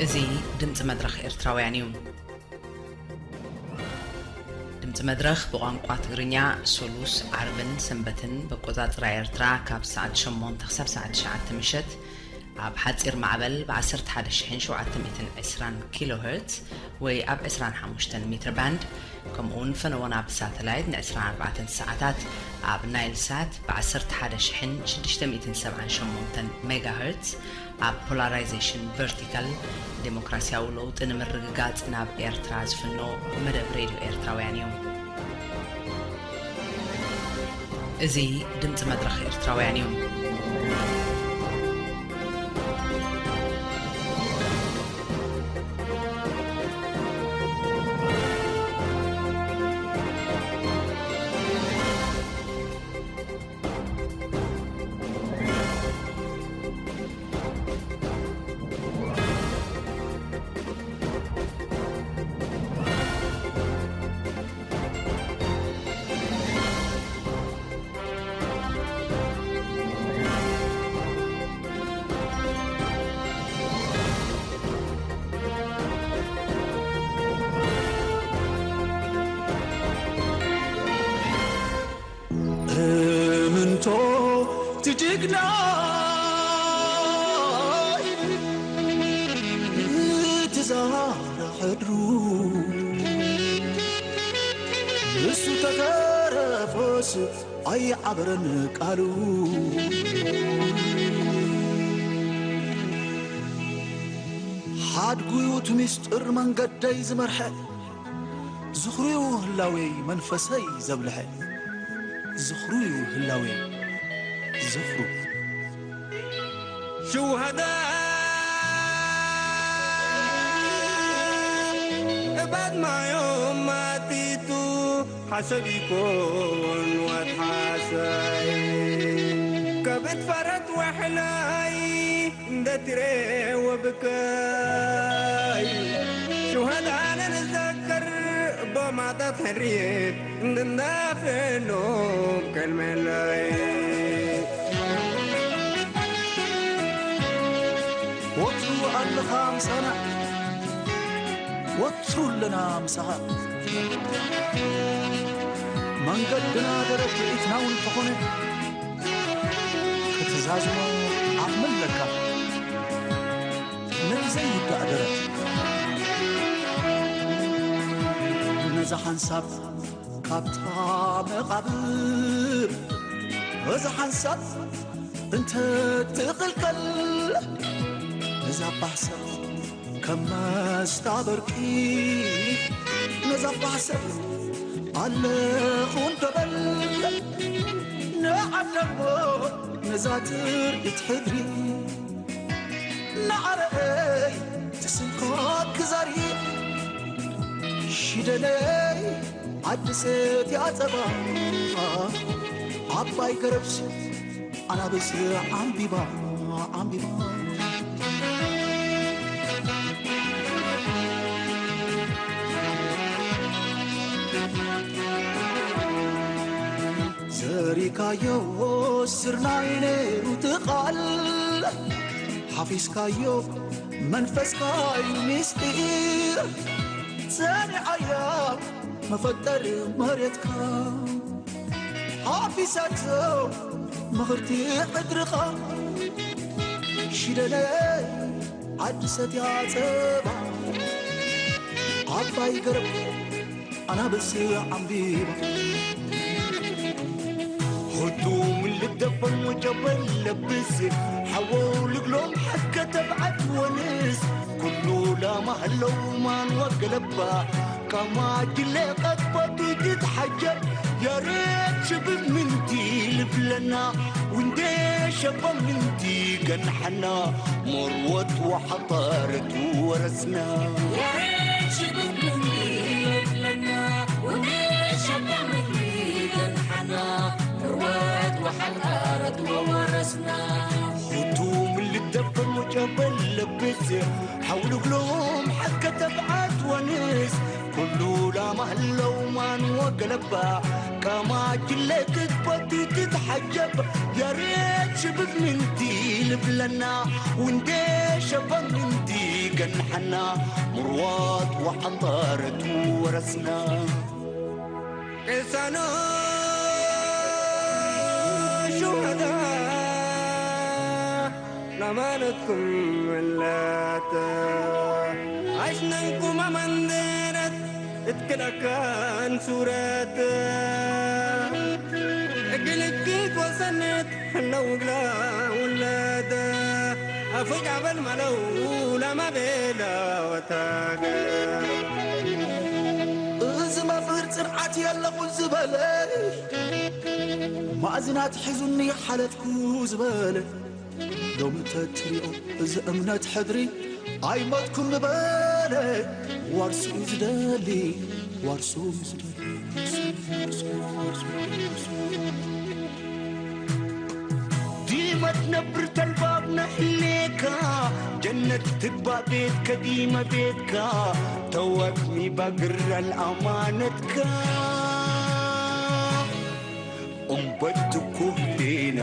እዚ ድምፂ መድረኽ ኤርትራውያን እዩ። ድምፂ መድረኽ ብቋንቋ ትግርኛ ሶሉስ፣ ዓርብን ሰንበትን ብኣቆፃፅራ ኤርትራ ካብ ሰዓት ሸሞንተ ክሳብ ሰዓት ትሽዓተ ምሸት ኣብ ሓፂር ማዕበል ብ ዓሰርተ ሓደ ሽሕን ሸውዓተ ሚእትን ዕስራን ኪሎ ሄርትዝ ወይ ኣብ ዕስራን ሓሙሽተን ሜትር ባንድ፣ ከምኡውን ፈነወና ብሳተላይት ን ዕስራን ኣርባዕተን ሰዓታት ኣብ ናይል ሳት ብ ዓሰርተ ሓደ ሽሕን ሽዱሽተ ሚእትን ሰብዓን ሸሞንተን ሜጋ ሄርትዝ፣ ኣብ ፖላራይዜሽን ቨርቲካል ዴሞክራሲያዊ ለውጢ ንምርግጋጽ ናብ ኤርትራ ዝፍኖ መደብ ሬድዮ ኤርትራውያን እዩ። እዚ ድምጺ መድረኽ ኤርትራውያን እዩ። እምንቶ ትጅግና ትዛራ ሕድሩ፣ ንሱ ተተረፎስ ኣይዓበረን ቃሉ። ሓድጉ እቲ ምስጢር መንገደይ ዝመርሐ፣ ዝኽሩዩ ህላዌይ መንፈሰይ ዘብልሐ፣ ዝኽሩዩ ህላዌይ ዝኽሩ። ሽውሃዳ እባት ማዮም ማቲቱ ሓሰብ ይኮን ዋት ሓሳይ ካብ እትፈረት ወሕላይ እንደትሬ ወብከይ ሽውሃዳ ነንዘከር ቦማታት ሕርየት እንድናፍኖም ከልመለይ ወትሩ ኣለኻ ምሳና፣ ወትሩ ኣለና ምሳኻ። መንገድና ደረት ርኢትና እውን ተኾነ፣ ክትዛዝሞ ዓቕሚ ኣለካ። ነቲ ዘይውዳእ ደረት፣ ነዛ ሓንሳብ ካብታ መቓብር፣ ነዛ ሓንሳብ እንተ ትቕልቀል፣ ነዛ ባሕሰብ ከም መስታበርቂ፣ ነዛ ባሕሰብ ኣለኹ እንዶ በል፣ ንዓደሞ ነዛ ትርኢት ሕድሪ። ንዓረበይ ትስንኮ ክዛሪ ሽደለይ ዓዲ ሰትያ ጸባ ዓባይ ገረብስ ኣናብስ ዓምቢባ ዓምቢባ ዘሪካዮ ስርናይ ነይሩ ትቓል ሓፊስካዮ መንፈስካዩ ምስጢር ጸኒዓያ መፈጠር መሬትካ ሓፊሳቶ ምኽርቲ ዕድርኻ ሽደለይ ዓዲ ሰትያ ጸባ ዓባይ ገረብ ኣናብስ ዓምቢባ። ህቱ ምልደፈን ወጨበን ለብስ ሓወው ልግሎም ሓከ ተብዓት ወንስ ኩሉ ላማ ህለው ማን ወገለባ ካማ ጅለ ቀጥበቱ ትትሓጀብ ያሬድ ሽብብ ምንቲ ልብለና ውንዴ ሸበ ምንቲ ገንሐና ሞርወት ወሓጣርት ወረስና። ሑቱ ምልደፈን ወጨበን ለብስ ሓውልግሎም ሓከ ተብዓት ወንስ ኩሉ ላማህለው ማን ወገለባ ካማ ጅለ ክትበቲ ትትሓጀብ ያሬድ ሽብብ ምንቲ ልብለና ውንዴ ሸበን ምንቲ ገንሐና ምርዋት ወሓንጣረቱ ወረስና። ቅሰኑ ሹሃዳ ናማነትኩም መላት ኣሽነንኩም ኣመንደረት እትክለካን ሱረት እግልኪት ወሰነት ነውግላ ውለደ ኣፎይ ዳበል ማለው ላማ ቤላ ወታገ እዚ መምህር ጽንዓት የለኹን ዝበለ ማእዝናት ሒዙኒ ሓለፍኩ ዝበለ ሎሚ ተትሪኦ እዚ እምነት ሕድሪ ኣይመትኩም ዝበለ ዋርሱ እዩ ዝደሊ ዋርሱ እዩ ዝደሊ ዲመት ነብር ተልባብ ነሕሌካ ጀነት ትግባእ ቤትከ ዲመ ቤትካ ተወክሚ ባግረል ኣማነትካ እምበት ትኩህሌና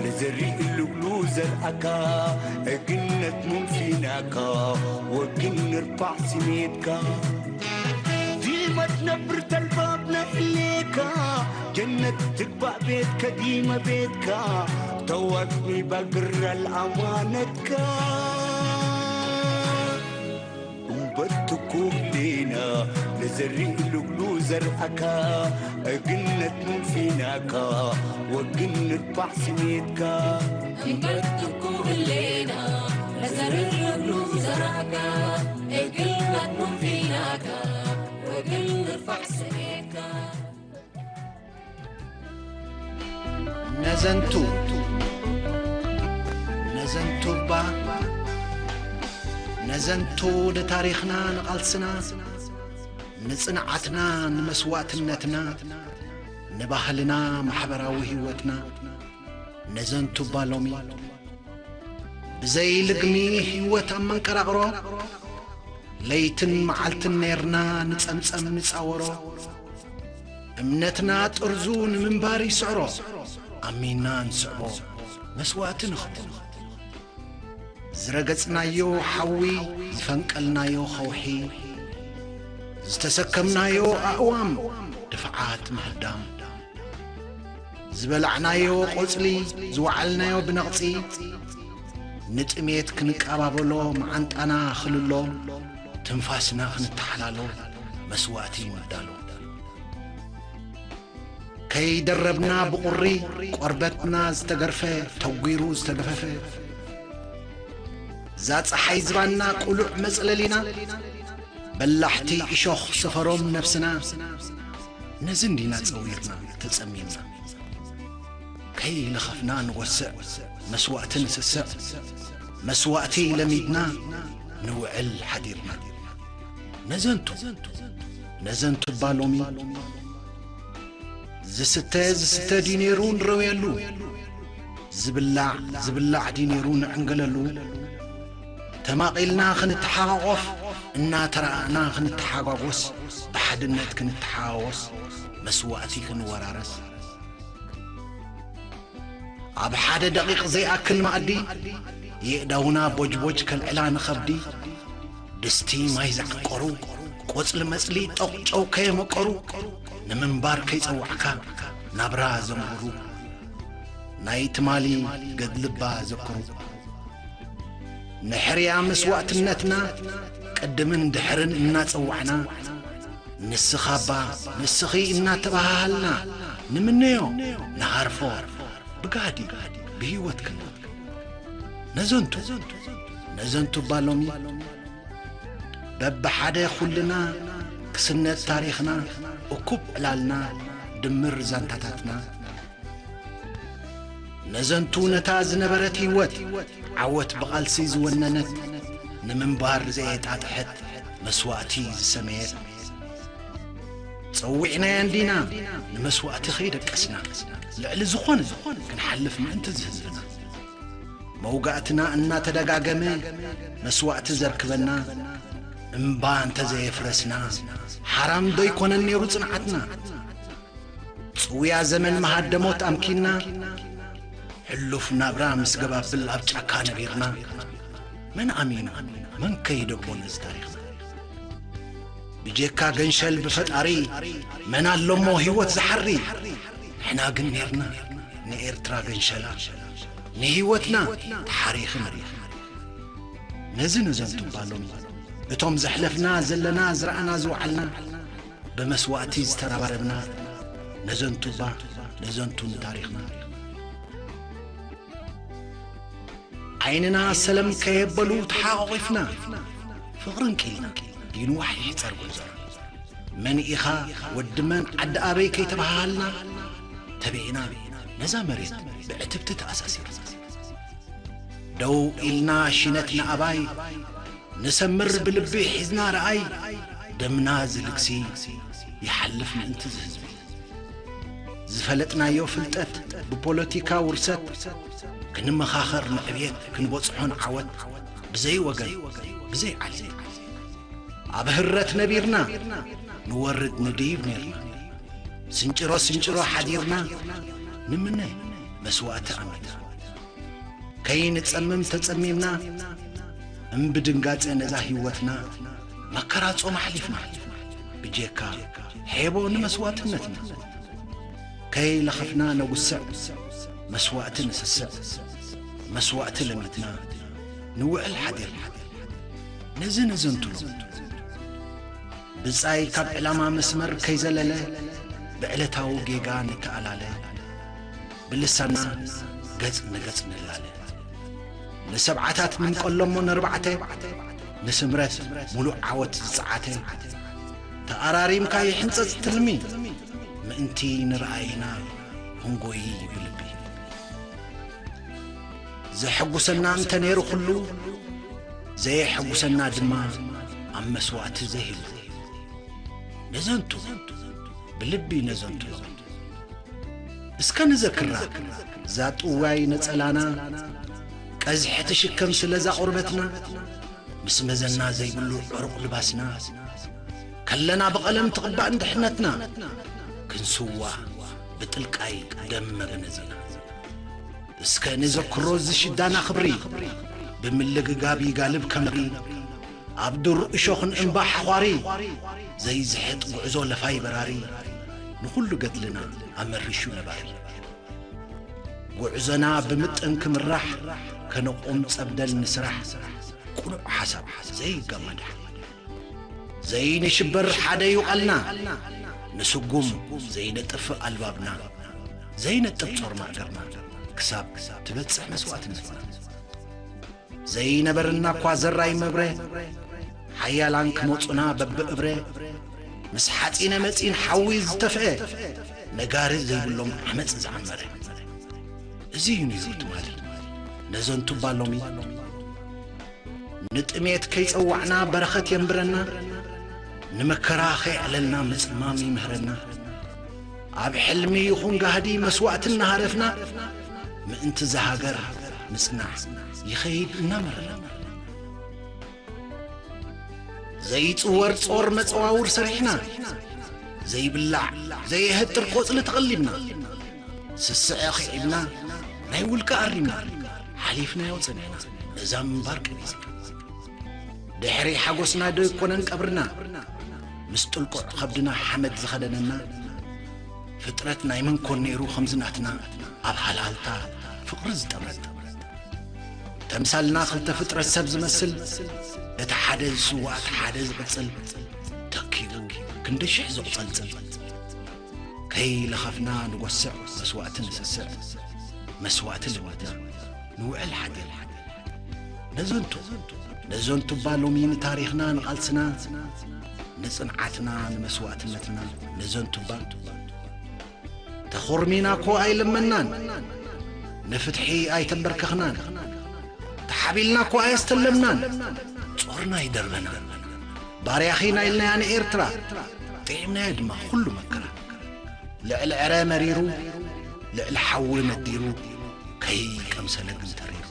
ንዘሪእ ልብሉ ዘርኣካ እግነት ሙንፊናካ ወግን ንርፋዕ ስሜትካ ዲመት ነብር ተልባብ ነሕሌካ ጀነት ትግባእ ቤትከ ዲመ ቤትካ ተወክሚ ባግረል ኣማነትካ እምበር ትኩህሌና ንዘሪእ ልብሉ ዘርኣካ እግነት ሙንፊናካ ወግን ንርፋዕ ስሜትካ እምበር ትኩህሌና ንዘሪእ ልብሉ ዘርኣካ እግነት ሙንፊናካ ወግን ንርፋዕ ስሜትካ ነዘንቱ ነዘንቱ እባ ነዘንቱ ንታሪኽና ንቓልስና ንጽንዓትና ንመስዋእትነትና ንባህልና ማሕበራዊ ህይወትና ነዘንቱ እባ ሎሚ ብዘይ ልግሚ ህይወት ኣብ መንቀራቕሮ ለይትን መዓልትን ኔርና ንጸምጸም ንጻወሮ እምነትና ጥርዙ ንምንባር ይስዕሮ ኣሚንና ንስዕቦ መስዋእቲ ንኽቦ ዝረገጽናዮ ሓዊ ዝፈንቀልናዮ ኸውሒ ዝተሰከምናዮ ኣእዋም ድፍዓት ምህዳም ዝበላዕናዮ ቆጽሊ ዝወዓልናዮ ብነቕጺ ንጥሜት ክንቀባበሎ መዓንጣና ክልሎ ትንፋስና ክንተሓላሎ መስዋእቲ ምዳሎ ከይደረብና ብቑሪ ቆርበትና ዝተገርፈ ተጒሩ ዝተገፈፈ እዛ ፀሓይ ዝባና ቁሉዕ መፅለሊና በላሕቲ እሾኽ ሰፈሮም ነብስና ነዚ እንዲና ጸዊርና ተጸሚምና ከይለኸፍና ንጎስዕ መስዋእቲ ንስስዕ መስዋእቲ ለሚድና ንውዕል ሓዲርና ነዘንቱ ነዘንቱ እባ ሎሚ ዝስተ ዝስተ ድዩ ነይሩ ንረውየሉ ዝብላዕ ዝብላዕ ድዩ ነይሩ ንዕንገለሉ ተማቒልና ክንተሓቓቖፍ እናተረኣእና ክንተሓጓጎስ ብሓድነት ክንተሓዋወስ መስዋእቲ ክንወራረስ ኣብ ሓደ ደቒቕ ዘይኣክል መኣዲ የእዳውና ቦጅቦጅ ከልዕላ ንኸብዲ ድስቲ ማይ ዘዕንቀሩ ቆጽሊ መጽሊ ጠቑጨው ከየመቀሩ ንምንባር ከይጸዋዕካ ናብራ ዘንብሩ ናይ ትማሊ ገድልባ ዘክሩ ንሕርያ መስዋእትነትና ቅድምን ድሕርን እናጸዋዕና ንስኻባ ንስኺ እናተባሃሃልና ንምነዮ ንሃርፎ ብጋህዲ ብህይወት ክንብል ነዘንቱ ነዘንቱ እባ ሎሚ በብሓደ ኩልና ክስነት ታሪኽና እኩብ ዕላልና ድምር ዛንታታትና ነዘንቱ ነታ ዝነበረት ህይወት ዓወት ብቓልሲ ዝወነነት ንምንባር ዘየጣጥሐት መስዋእቲ ዝሰመየት ጸዊዕናያ እንዲና ንመስዋእቲ ከይደቀስና ልዕሊ ዝኾነ ክንሓልፍ ምእንቲ ዝህዝብና መውጋእትና እናተደጋገመ መስዋእቲ ዘርክበና እምባ እንተዘየፍረስና ሓራም ዶ ይኮነን ነይሩ ጽንዓትና ጽውያ ዘመን መሃደሞት ኣምኪና ሕሉፍ ናብራ ምስ ገባብል ኣብ ጫካ ነቢርና መን ኣሚኑ መን ከይደግሞ ነዚ ታሪኽና? ብጀካ ገንሸል ብፈጣሪ መን ኣለሞ ህይወት ዝሓሪ? ንሕና ግን ኔርና ንኤርትራ ገንሸላ፣ ንህይወትና ተሓሪኽና። ነዚ ነዘንቱ ባሎም እቶም ዘሕለፍና ዘለና ዝረኣና ዝወዓልና ብመስዋእቲ ዝተረባረብና ነዘንቱባ ነዘንቱ ንታሪኽና ዓይንና ሰለም ከየበሉ ተሓቋቒፍና ፍቕርን ቂልና ይንዋሕ ይሕጸር ጉዕዞና። መን ኢኻ ወዲ መን ዓዲ ኣበይ ከይተባሃሃልና ተቢዕና ነዛ መሬት ብዕትብቲ ተኣሳሲርና። ደው ኢልና ሽነት ንኣባይ ንሰምር ብልቢ ሒዝና ረኣይ ደምና ዝልግሲ ይሓልፍ ምእንቲ ዝህዝቢ ዝፈለጥናዮ ፍልጠት ብፖለቲካ ውርሰት ክንመኻኸር ንዕብየት ክንበጽሖ ንዓወት ብዘይ ወገን ብዘይ ዓሊ ኣብ ህረት ነቢርና ንወርድ ንድይብ ኔርና ስንጭሮ ስንጭሮ ሓዲርና ንምነ መስዋእቲ ኣሚና ከይንጸምም ተጸሚምና እምብድንጋጸ ነዛ ህይወትና መከራ ጾም ኣሕሊፍና ብጀካ ሄቦ ንመስዋእትነትና ከይለኸፍና ነጉስዕ መስዋእቲ ንስስዕ መስዋእቲ ለሚትና ንውዕል ሓዲርና ነዚ ነዘንትሎ ብጻይ ካብ ዕላማ መስመር ከይዘለለ ብዕለታዊ ጌጋ ንተኣላለ ብልሳና ገጽ ንገጽ ንላለ ንሰብዓታት ንምቀሎሞ ነርባዕተ ንስምረት ሙሉእ ዓወት ዝጸዓተ ተኣራሪምካ ይሕንጸጽ ትልሚ ምእንቲ ንረኣይና ክንጎይ ብልቢ ዘሐጉሰና እንተ ነይሩ ኩሉ ዘየሐጉሰና ድማ ኣብ መስዋእቲ ዘሂሉ ነዘንቱ ብልቢ ነዘንቱ እስከ ንዘክራ እዛ ጥዋይ ነጸላና ቀዝሒ ትሽከም ስለ እዛ ቁርበትና ምስ መዘና ዘይብሉ ዕሩቕ ልባስና ከለና ብቐለም ትቕባእ እንድሕነትና ክንስዋ ብጥልቃይ ደም መግነዚና እስከ ንዘክሮ ዝሽዳና ክብሪ ብምልግጋብ ይጋልብ ከምሪ ኣብ ዱር እሾኽን እምባ ሓዃሪ ዘይዝሕጥ ጉዕዞ ለፋይ በራሪ ንኹሉ ገድልና ኣመሪሹ ነባሪ ጉዕዞና ብምጥን ክምራሕ ከነቑም ጸብደል ንስራሕ ቁኑዕ ሓሳብ ዘይጋመዳ ዘይንሽበር ሓደ እዩ ቃልና ንስጉም ዘይነጥፍ ኣልባብና ዘይነጥፍ ጾር ማእገርና ክሳብ ትበጽሕ መስዋእትነትና ዘይነበረና እኳ ዘራይ መብረ ሓያላን ክመጹና በብእብረ ምስ ሓጺነ መጺን ሓዊ ዝተፍአ ነጋሪ ዘይብሎም ዓመጽ ዝዓመረ እዚ እዩ ነይሩ ትማሊ ነዘንቱ ባሎሚ ንጥሜት ከይጸዋዕና በረኸት የንብረና ንመከራ ከይዕለልና ምጽማም ይምህረና ኣብ ሕልሚ ይኹን ጋህዲ መስዋእቲ እናሃረፍና ምእንቲ ዝሃገር ምጽናዕ ይኸይድ እናመረረና ዘይጽወር ጾር መጸዋውር ሰሪሕና ዘይብላዕ ዘየህጥር ቆጽሊ ተቐሊብና ስስዐ ኺዒብና ናይ ውልቂ ኣሪምና ሓሊፍናዮ ጸኒሕና ነዛ ምንባር ቀቢጽና ድሕሪ ሓጎስና ዶ ይኮነን ቀብርና ምስ ጥልቁዕ ኸብድና ሓመድ ዝኸደነና ፍጥረት ናይ መንኮን ነይሩ ኸምዚ ናትና ኣብ ሃልሃልታ ፍቕሪ ዝጠመና ተምሳልና ክልተ ፍጥረት ሰብ ዝመስል እቲ ሓደ ዝስዋእ እቲ ሓደ ዝቕጽል ተኪኡ ክንደይ ሽሕ ዘቑጸልጽል ከይለኸፍና ንጎስዕ መስዋእቲ ንስስዕ መስዋእቲ ልዋትና ንውዕል ሓዲር ነዘንቱ ነዘንቱ እባ ሎሚ ንታሪኽና ንቓልስና ንጽንዓትና ንመስዋእትነትና ነዘንቱ እባ ተኾርሚና እኮ ኣይለመናን ንፍትሒ ኣይተንበርከኽናን ተሓቢልና እኮ ኣየስተለምናን ጾርና ይደርበና ባርያኺ ናይልናያ ንኤርትራ ጥዒምናዮ ድማ ኩሉ መከራ ልዕሊ ዕረ መሪሩ ልዕሊ ሓዊ ነዲሩ ከይቀምሰለ ግን ተሪሩ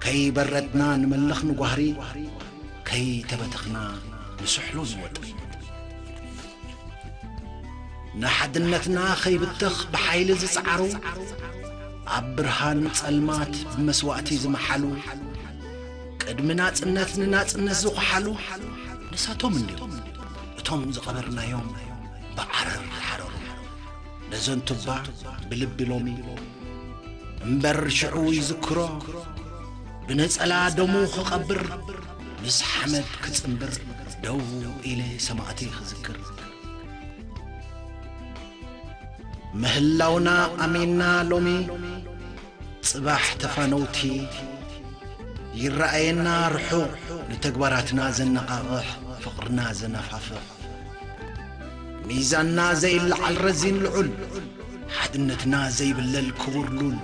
ከይበረድና ንመልኽ ንጓህሪ ከይተበተኽና ንስሕሎ ንወጥሪ ንሓድነትና ኸይብተኽ ብሓይሊ ዝጸዓሩ ኣብ ብርሃን ጸልማት ብመስዋእቲ ዝመሓሉ ቅድ ብናጽነት ንናጽነት ዝኹሓሉ ንሳቶም እንድዮም። እቶም ዝቐበርናዮም ብዓረር ዝሓረሩ። ነዘን ቱባ ብልቢ ሎሚ እምበር ሽዑ ይዝክሮ። ብነጸላ ደሙ ክቐብር፣ ምስ ሓመድ ክጽንብር፣ ደው ኢለ ሰማእተይ ክዝክር። ምህላውና ኣሚንና ሎሚ፣ ጽባሕ ተፋነውቲ ይረኣየና ርሑቕ፣ ንተግባራትና ዘነቓቕሕ፣ ፍቕርና ዘነፋፍቕ። ሚዛንና ዘይለዓል ረዚን ልዑል፣ ሓድነትና ዘይብለል ክቡር ሉል፣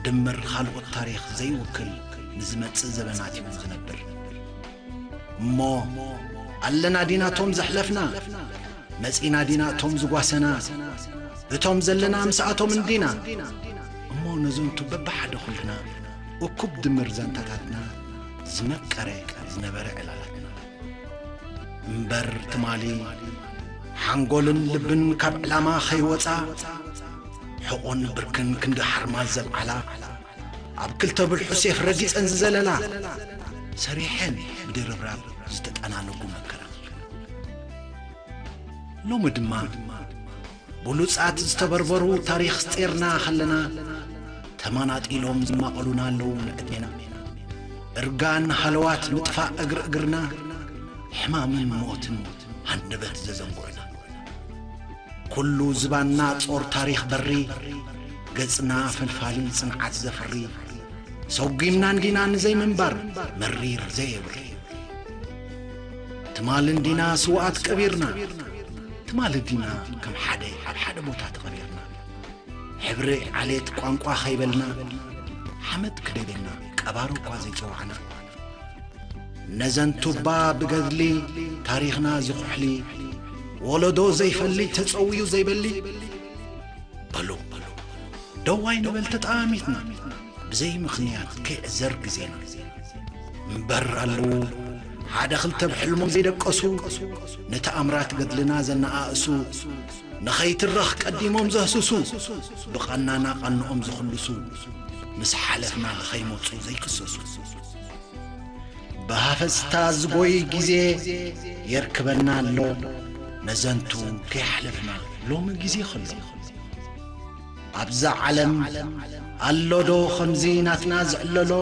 ድምር ካልኦት ታሪኽ ዘይውክል፣ ንዝመጽእ ዘበናት እዩ ዝነብር። እሞ ኣለና ዲናቶም ዘሕለፍና፣ መጺና ዲናቶም ዝጓሰና፣ እቶም ዘለና ምስኣቶም እንዲና። እሞ ነዘንቱ በብሓደ ኩልና፣ እኩብ ድምር ዛንታታትና፣ ዝመቀረ ዝነበረ ዕላላትና። እምበር ትማሊ ሓንጎልን ልብን ካብ ዕላማ ከይወጻ፣ ሕቖን ብርክን ክንዲ ሓርማዝ ዘብዓላ፣ ኣብ ክልተ ብልሑ ሴፍ ረጊጸን ዝዘለላ፣ ሰሪሐን ብድርብራብ ዝተጠናነጉ መከራ። ሎሚ ድማ ብሉጻት ዝተበርበሩ ታሪኽ ጼርና ከለና፣ ተማናጢሎም ዝማቐሉና ኣለዉ ንዕድሜና። እርጋን ሃለዋት ምጥፋእ እግሪ እግርና፣ ሕማምን ሞትን ሃንደበት ዘዘንጉዕና። ኩሉ ዝባንና ጾር ታሪኽ በሪ፣ ገጽና ፈልፋሊ ጽንዓት ዘፍሪ። ሰጒምና እንዲና ንዘይምንባር መሪር ዘየብሪ። ትማል እንዲና ስውኣት ቀቢርና፣ ትማል እንዲና ከም ሓደ ኣብ ሓደ ቦታ ተቐቢርና። ሕብሪ ዓሌት ቋንቋ ከይበልና፣ ሓመድ ክደብየና ቀባሪ እኳ ዘይጸዋዕና። ነዘን ቱባ ብገድሊ ታሪኽና ዝኹሕሊ፣ ወለዶ ዘይፈሊ ተጸውዩ ዘይበሊ። በሉ፣ ደው ኣይንበል ተጠማሚትና፣ ብዘይ ምኽንያት ከይዕዘር ግዜና። እምበር ኣለዉ ሓደ ክልተ ብሕልሞም ዘይደቀሱ፣ ነቲ ኣምራት ገድልና ዘነኣእሱ፣ ንኸይትረኽ ቀዲሞም ዘህስሱ፣ ብቐናና ቐንኦም ዝኽልሱ፣ ምስ ሓለፍና ንኸይመጹ ዘይክሰሱ። ብሃፈስታ ዝጎይ ግዜ የርክበና ኣሎ፣ ነዘንቱ ከይሓለፍና ሎሚ ግዜ ኸሎ። ኣብዛ ዓለም ኣሎዶ ኸምዚ ናትና ዝዕለሎ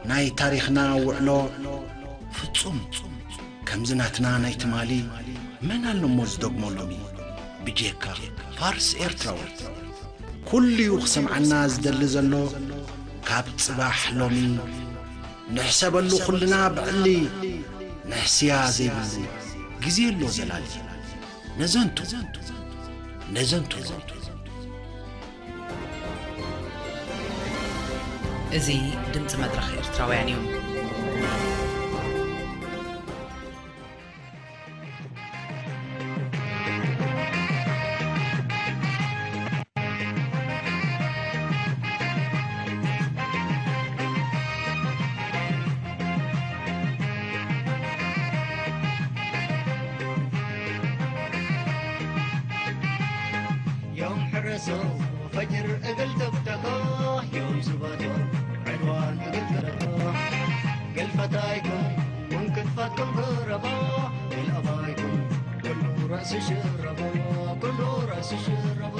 ናይ ታሪኽና ውዕሎ? ፍጹም ከምዚ ናትና ናይ ትማሊ መን ኣሎ እሞ ዝደግሞ ሎሚ? ብጀካ ፋርስ ኤርትራዊ። ኩሉ'ዩ ክሰምዓና ዝደሊ ዘሎ። ካብ ጽባሕ ሎሚ ንሕሰበሉ ኩልና ብዕሊ። ንሕስያ ዘይብሉ ግዜ ኣሎ ዘላሊ። ነዘንቱ ነዘንቱ ሎሚ። እዚ ድምጺ መድረኽ ኤርትራውያን እዩ። يوم حرسوا فجر እግል ተብተኸ፣ ዮም ስባቶ ዕድዋን እግል ተረፈ። ገልፈታይኩም ወንክትፋትኩም ገረባ፣ ገልአባይኩም ኩሉ ራእሲ ሽረባ፣ ኩሉ ራእሲ ሽረባ።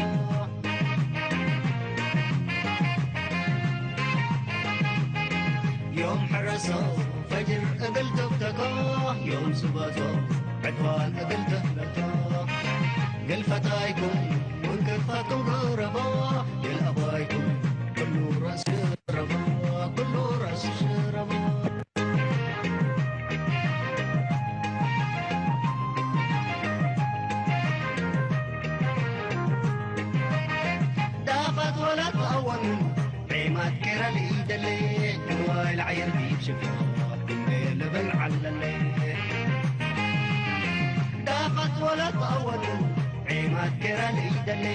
ዮም ሕረሶ ፈጅር እግል ተብተካ፣ ዮም ስባቶ ዕድዋን እግል ተህለካ። ገልፈታይኩም ወንክፋትኩም ገረባ፣ ገልአባይኩም ኩሉ ራእሲ ሽረባ፣ ኩሉ ራእሲ ሽረባ። ዳፋት ወላት ኣወን ዒማት ኬራ ልኢደለ ንዋይ ለዓየር ዲብ ሽፍራ ክንዴ ልብል ዓለለ። ዳፋት ወላት ኣወን ዒማት ኬራ ልኢደለ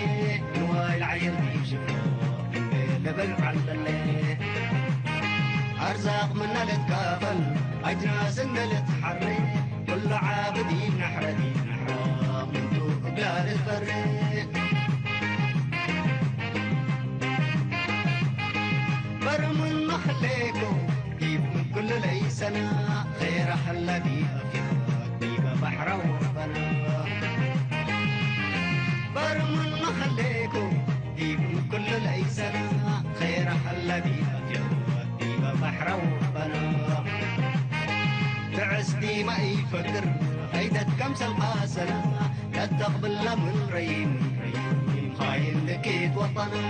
ንዋይ ለዓየር ዲብ ሽፍራ ክንዴ ልብል ዓለለ። ኣርዛቕ ምናለት ካፈል ኣጅናስ እንደለት ሓሪ ኩሉ ዓብዲ ናሕረዲ ናሕራ ምንቱ እግላል ፈሪ። በርሙን መሕሌኮ ዲብ ኩሉ ለይሰነ الذي أفيض ببحر وبنا. برم المخليكو ديم كل ليسنا، خير الذي أفيض ببحر وبنا. تعس ديما يفكر، عيدت كم سلقاسنا. لا تقبل لا من ريم، ريم خاين لكيت وطنا.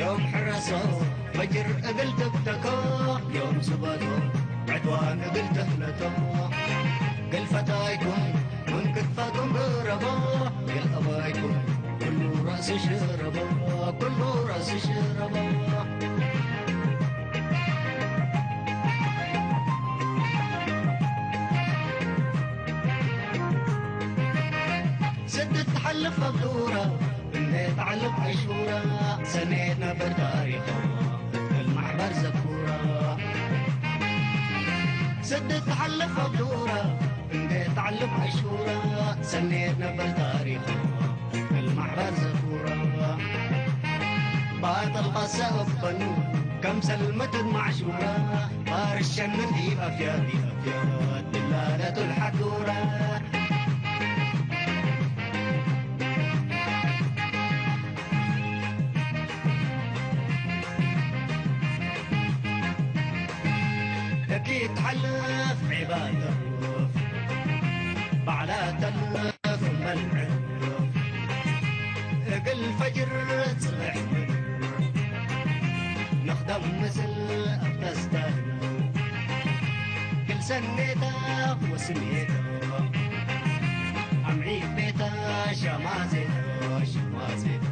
يوم حرسوا فجر እግል ትብተኮ፣ ዮም ስበቶ ዕድዋን እግል ትፍለቶ። ግልፈታይኩም ምን ክትፋኩም ብረቦ፣ ግልአባይኩም ኩሉ ራእሲ ሽረቦ፣ ኩሉ ራእሲ ሽረቦ። ስደት ትሓልፍ ኣብ ዱራ፣ እንዴት ዓለም ኣሽሁራ፣ ሰኔት ነበር ታሪኻ፣ እትክል ማሕበር ዘኩራ። ስደት ትሓልፍ ኣብ ዱራ፣ እንዴት ዓለም ኣሽሁራ፣ ሰኔት ነበር ታሪኻ፣ እትክል ማሕበር ዘኩራ። ባጠል ቐሰ እበኑ፣ ከም ሰልመትን ማዕሹራ፣ ባርሸንን ዲብ ኣፍያ፣ ዲብ ኣፍያ፣ ድላለቱ ልሓዱራ። እኪ ትሓልፍ ዒባ ተርፍ፣ ባዕላ ተርፍ እምበል ዕርፍ። እግል ፈጅር ጽብሕ ምድር፣ ንኽደም ምስል ኣብ ተስተህል። ግል ሰኔታ ወስሜታ፣ ኣምዒ ቤታ ሻማዜታ፣ ሻማዜታ።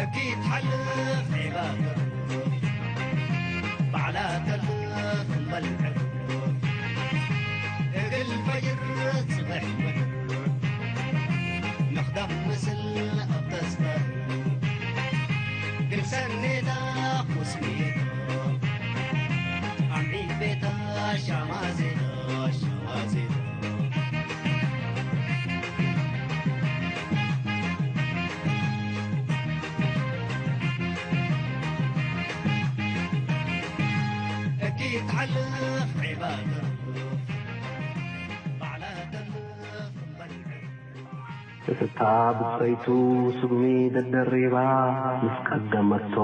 እኪ ትሓልፍ ዒባ ተርፍ፣ ባዕላ ተርፍ እምበል ዕርፍ። እግል ፈጅር ጽብሕ ምድር፣ ንኽደም ምስል ኣብ ተስተህል። ግል ሰኔታ ወስሜታ፣ ኣምዒ ቤታ ሻማዜታ፣ ሻማዜታ። እኪ ትሓልፍ ዒባ ተርፍ፣ ባዕላ ተርፍ እምበል ዕርፍ። እታ ብጸይቱ ስጉሚ ደደሪባ ምስ ቀደመቶ፣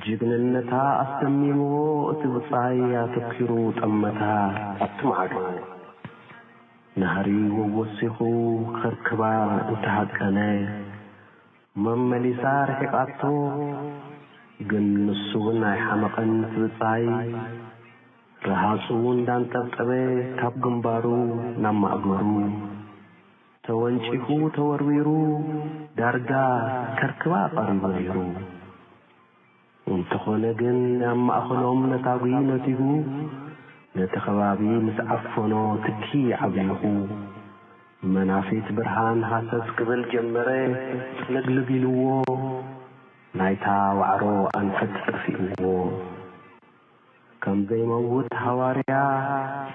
ጅግንነታ ኣስደሚምዎ እቲ ብጻይ ኣተኪሩ ጠመታ። ኣብቲ ማዕዶ ናህሪ ወወሲኹ ከርክባ እንተሃቀነ፣ መመሊሳ ርሒቓቶ፣ ግን ንሱ እውን ኣይሓመቐን እቲ ብጻይ። ረሃጹ እንዳንጠብጠበ ካብ ግንባሩ ናብ ማእገሩ ተወንጪፉ ተወርዊሩ፣ ዳርጋ ከርክባ ቀሪቡ ነይሩ። እንተኾነ ግን ኣብ ማእከሎም ነታጒ ነቲጉ፣ ነቲ ከባቢ ምስ ዓፈኖ ትኪ ዓብሊኹ፣ መናፊት ብርሃን ሃሰስ ክብል ጀመረ። ጥልግልግ ኢልዎ፣ ናይታ ዋዕሮ ኣንፈት ጠፊእዎ። ከም ዘይመውት ሃዋርያ፣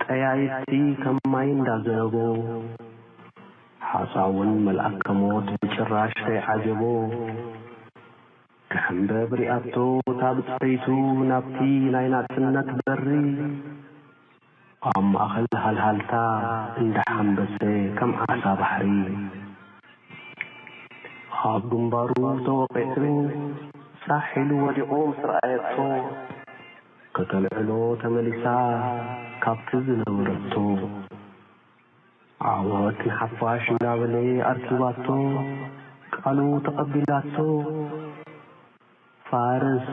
ጠያይቲ ከም ማይ እንዳዘነቦ፣ ሓጻውን መልኣከ ሞት ብጭራሽ ከይዓጀቦ፣ ክሕምበብ ሪኣቶ እታ ብጽፈይቱ ናብቲ ናይ ናጽነት በሪ፣ ኣብ ማእከል ሃልሃልታ እንዳሓምበሰ ከም ዓሳ ባሕሪ። ኣብ ግንባሩ ተወቒዑ ጻሕ ኢሉ ወዲቑ ምስ ረኣየቶ፣ ከተልዕሎ ተመሊሳ ካብቲ ዝነበረቶ። ዓወት ንሓፋሽ እንዳበለ ኣርኪባቶ፣ ቃሉ ተቐቢላቶ። ፋርስ፣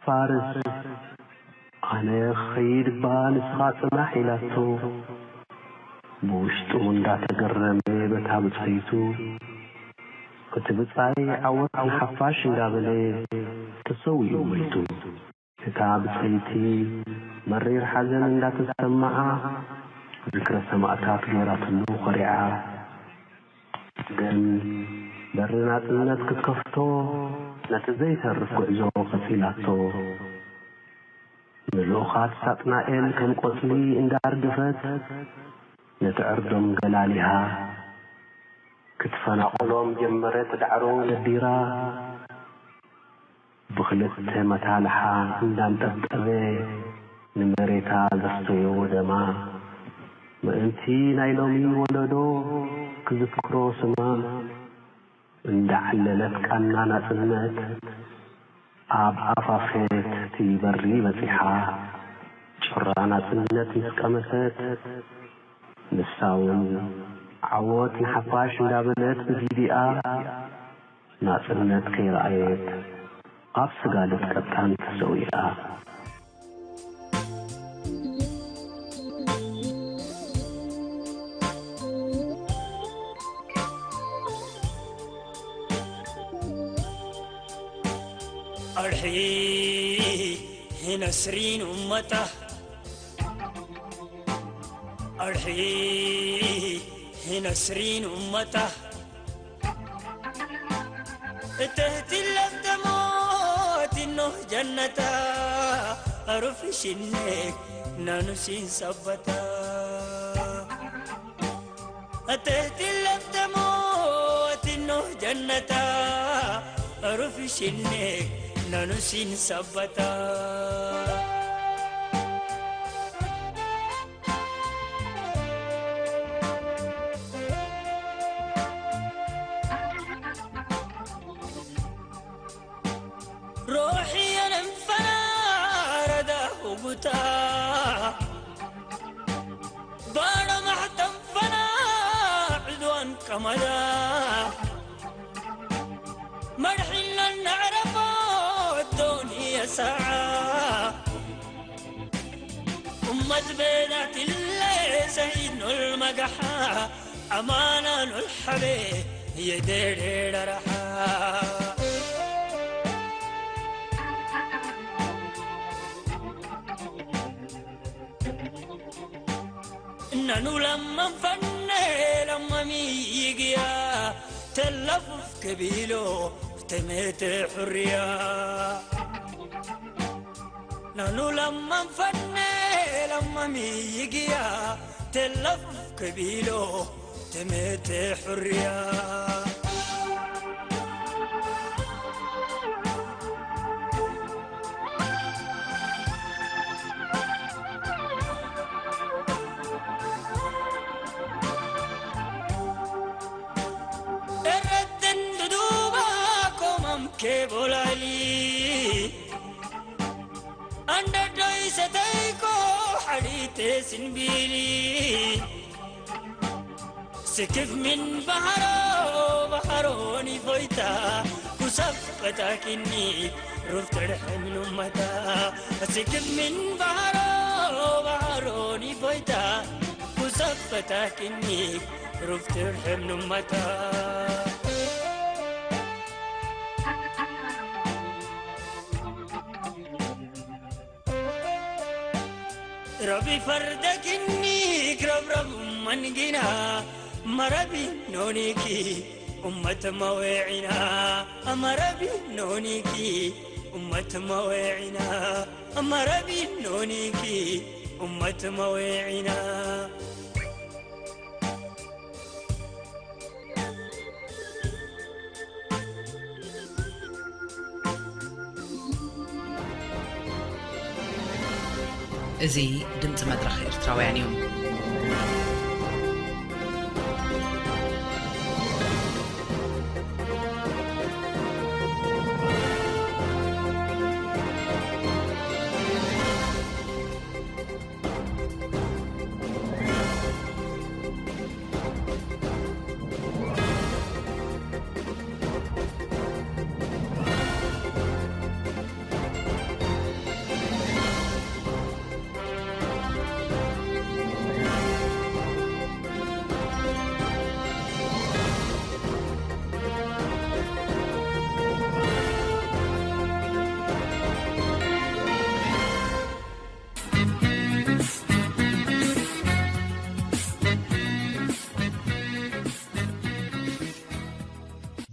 ፋርስ፣ ኣነ ክኸይድ እባ ንስኻ ጽናሕ ኢላቶ። ብውሽጡ እንዳተገረመ በታ ብጽሒቱ፣ እቲ ብጻይ ዓወት ንሓፋሽ እንዳበለ ተሰዊኡ ሞይቱ። እታ ብጸይቲ መሪር ሓዘን እንዳተሰምዓ፣ ዝክረ ሰማእታት ገይራትሉ ኮሪዓ። ግን በሪ ናጽነት ክትከፍቶ ነቲ ዘይተርፍ ጉዕዞ ቀጺላቶ። ንልኡኻት ሳጥናኤል ከም ቆጽሊ እንዳርገፈት ነቲ ዕርዶም ገላሊሃ ክትፈናቕሎም ጀመረት ዳዕሮ ደዲራ። ብኽልተ መታልሓ እንዳንጠብጠበ ንመሬታ ዘስተዮ ደማ፣ ምእንቲ ናይ ሎሚ ወለዶ ክዝክሮ ስማ፣ እንዳዓለለት ቃና ናጽነት ኣብ ኣፋፌት እቲ በሪ በጺሓ። ጭራ ናጽነት ምስ ቀመሰት፣ ንሳውን ዓወት ንሓፋሽ እንዳበለት ብቪዲኣ ናጽነት ከይረኣየት ኣብ ስጋለት ቀጣን ተሰዊኣ። ኣርሒ ነስሪን ኡመታ፣ ኣርሒ ነስሪን ኡመታ። እተህቲ ለፍተ ሞት ኖህ ጀነታ፣ ኣሩፍ ሽኔክ ናኑሲን ሰበታ። እተህቲ ለፍተ ሞት ኖህ ጀነታ፣ ኣሩፍ ሽኔክ ናኑሲን ሰበታ። ሮሒ የነንፈና ረዳ ሁጉታ፣ ባዶ ማሕተንፈና ዕድዋን ቀመዳ፣ መድሒና ነዕረፎ ዶንየ ሰዓ። ኡመት ቤናትለ ሰዒድ ኖል መጋሓ፣ ኣማና ኖል ሓቤ የደሬ ደራሓ። እናኑ ለማን ፈነ ለማሚ ይግያ፣ ተለፉፍ ከቢሎ ተመተ ሕርያ። ናኑ ለማን ፈነ ለማሚ ይግያ፣ ተለፉፍ ከቢሎ ተመተ ሕርያ። ኤረትን ድዱባ ኮማም ኬቦላሊ፣ ኣንደዶይ ሰተይኮ ሓዲቴ ስንቢሊ። ስክፍ ምን ባህሮ ባህሮኒ ፎይታ፣ ኩሰፍ በታኪኒ ሩፍ ትርሕም ኑመታ። ስክፍ ምን ባህሮ ባህሮኒ ፎይታ፣ ኩሰፍ በታኪኒ ሩፍ ትርሕም ኑመታ። ረቢ ፈርደኪኒ ክረብረብ መንጊና፣ መረቢ ኖኒኪ ኡመት መዌዒና። መረቢ ኖኒኪ ኡመት መዌዒና። መረቢ ኖኒኪ ኡመት መዌዒና። እዚ ድምጺ መድረኽ ኤርትራውያን እዩ።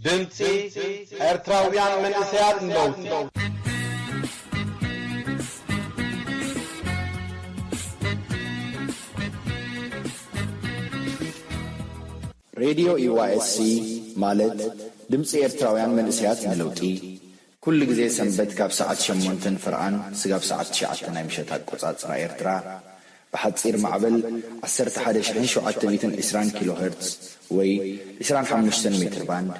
ድምጺ ኤርትራውያን መንእሰያት ንለውጢ። ሬድዮ ዩ ዋይ ኤስ ሲ ማለት ድምጺ ኤርትራውያን መንእሰያት ንለውጢ፣ ኩሉ ግዜ ሰንበት ካብ ሰዓት ሸሞንተን ፍርቓን ስጋብ ሰዓት ትሽዓተ ናይ ምሸት ኣቆጻጽራ ኤርትራ፣ ብሓጺር ማዕበል ዓሰርተ ሓደ ሽሕን ሸውዓተ ሚእትን ዕስራን ኪሎ ሄርትዝ ወይ ዕስራን ሓሙሽተን ሜትር ባንድ፣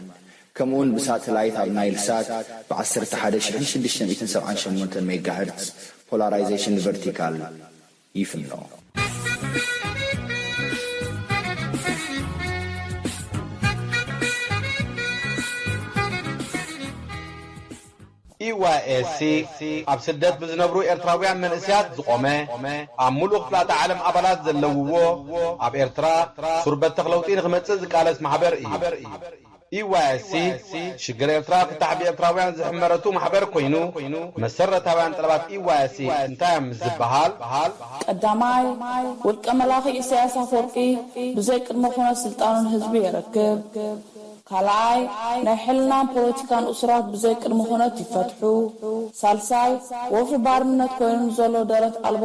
ከምኡውን ብሳተላይት ኣብ ናይል ሳት ብ ዓሰርተ ሓደ ሽሕን ሽዱሽተ ሚእትን ሰብዓን ሸሞንተን ሜጋ ሄርትዝ ፖላራይዜሽን ቨርቲካል ይፍኖ። ኢ ዋይ ኤስ ሲ ኣብ ስደት ብዝነብሩ ኤርትራውያን መንእሰያት ዝቖመ፣ ኣብ ምሉእ ክፍላተ ዓለም ኣባላት ዘለውዎ፣ ኣብ ኤርትራ ሱር በተኽ ለውጢ ንኽመጽእ ዝቃለስ ማሕበር እዩ። ኢ ዋይ ኤስ ሲ ሽግር ኤርትራ ፍታሕ ብኤርትራውያን ዝሕመረቱ ማሕበር ኮይኑ፣ መሰረታውያን ጠለባት ኢ ዋይ ኤስ ሲ እንታይ እዮም ምስ ዝበሃል፣ ቀዳማይ፣ ውልቀ መላኺ ኢሳያስ ኣፈወርቂ ብዘይ ቅድመ ኩነት ስልጣኑ ንህዝቢ የረክብ። ካልኣይ፣ ናይ ሕልናን ፖለቲካን እሱራት ብዘይ ቅድመ ኩነት ይፈትሑ። ሳልሳይ፣ ወፍሪ ባርነት ኮይኑ ንዘሎ ደረት ኣልቦ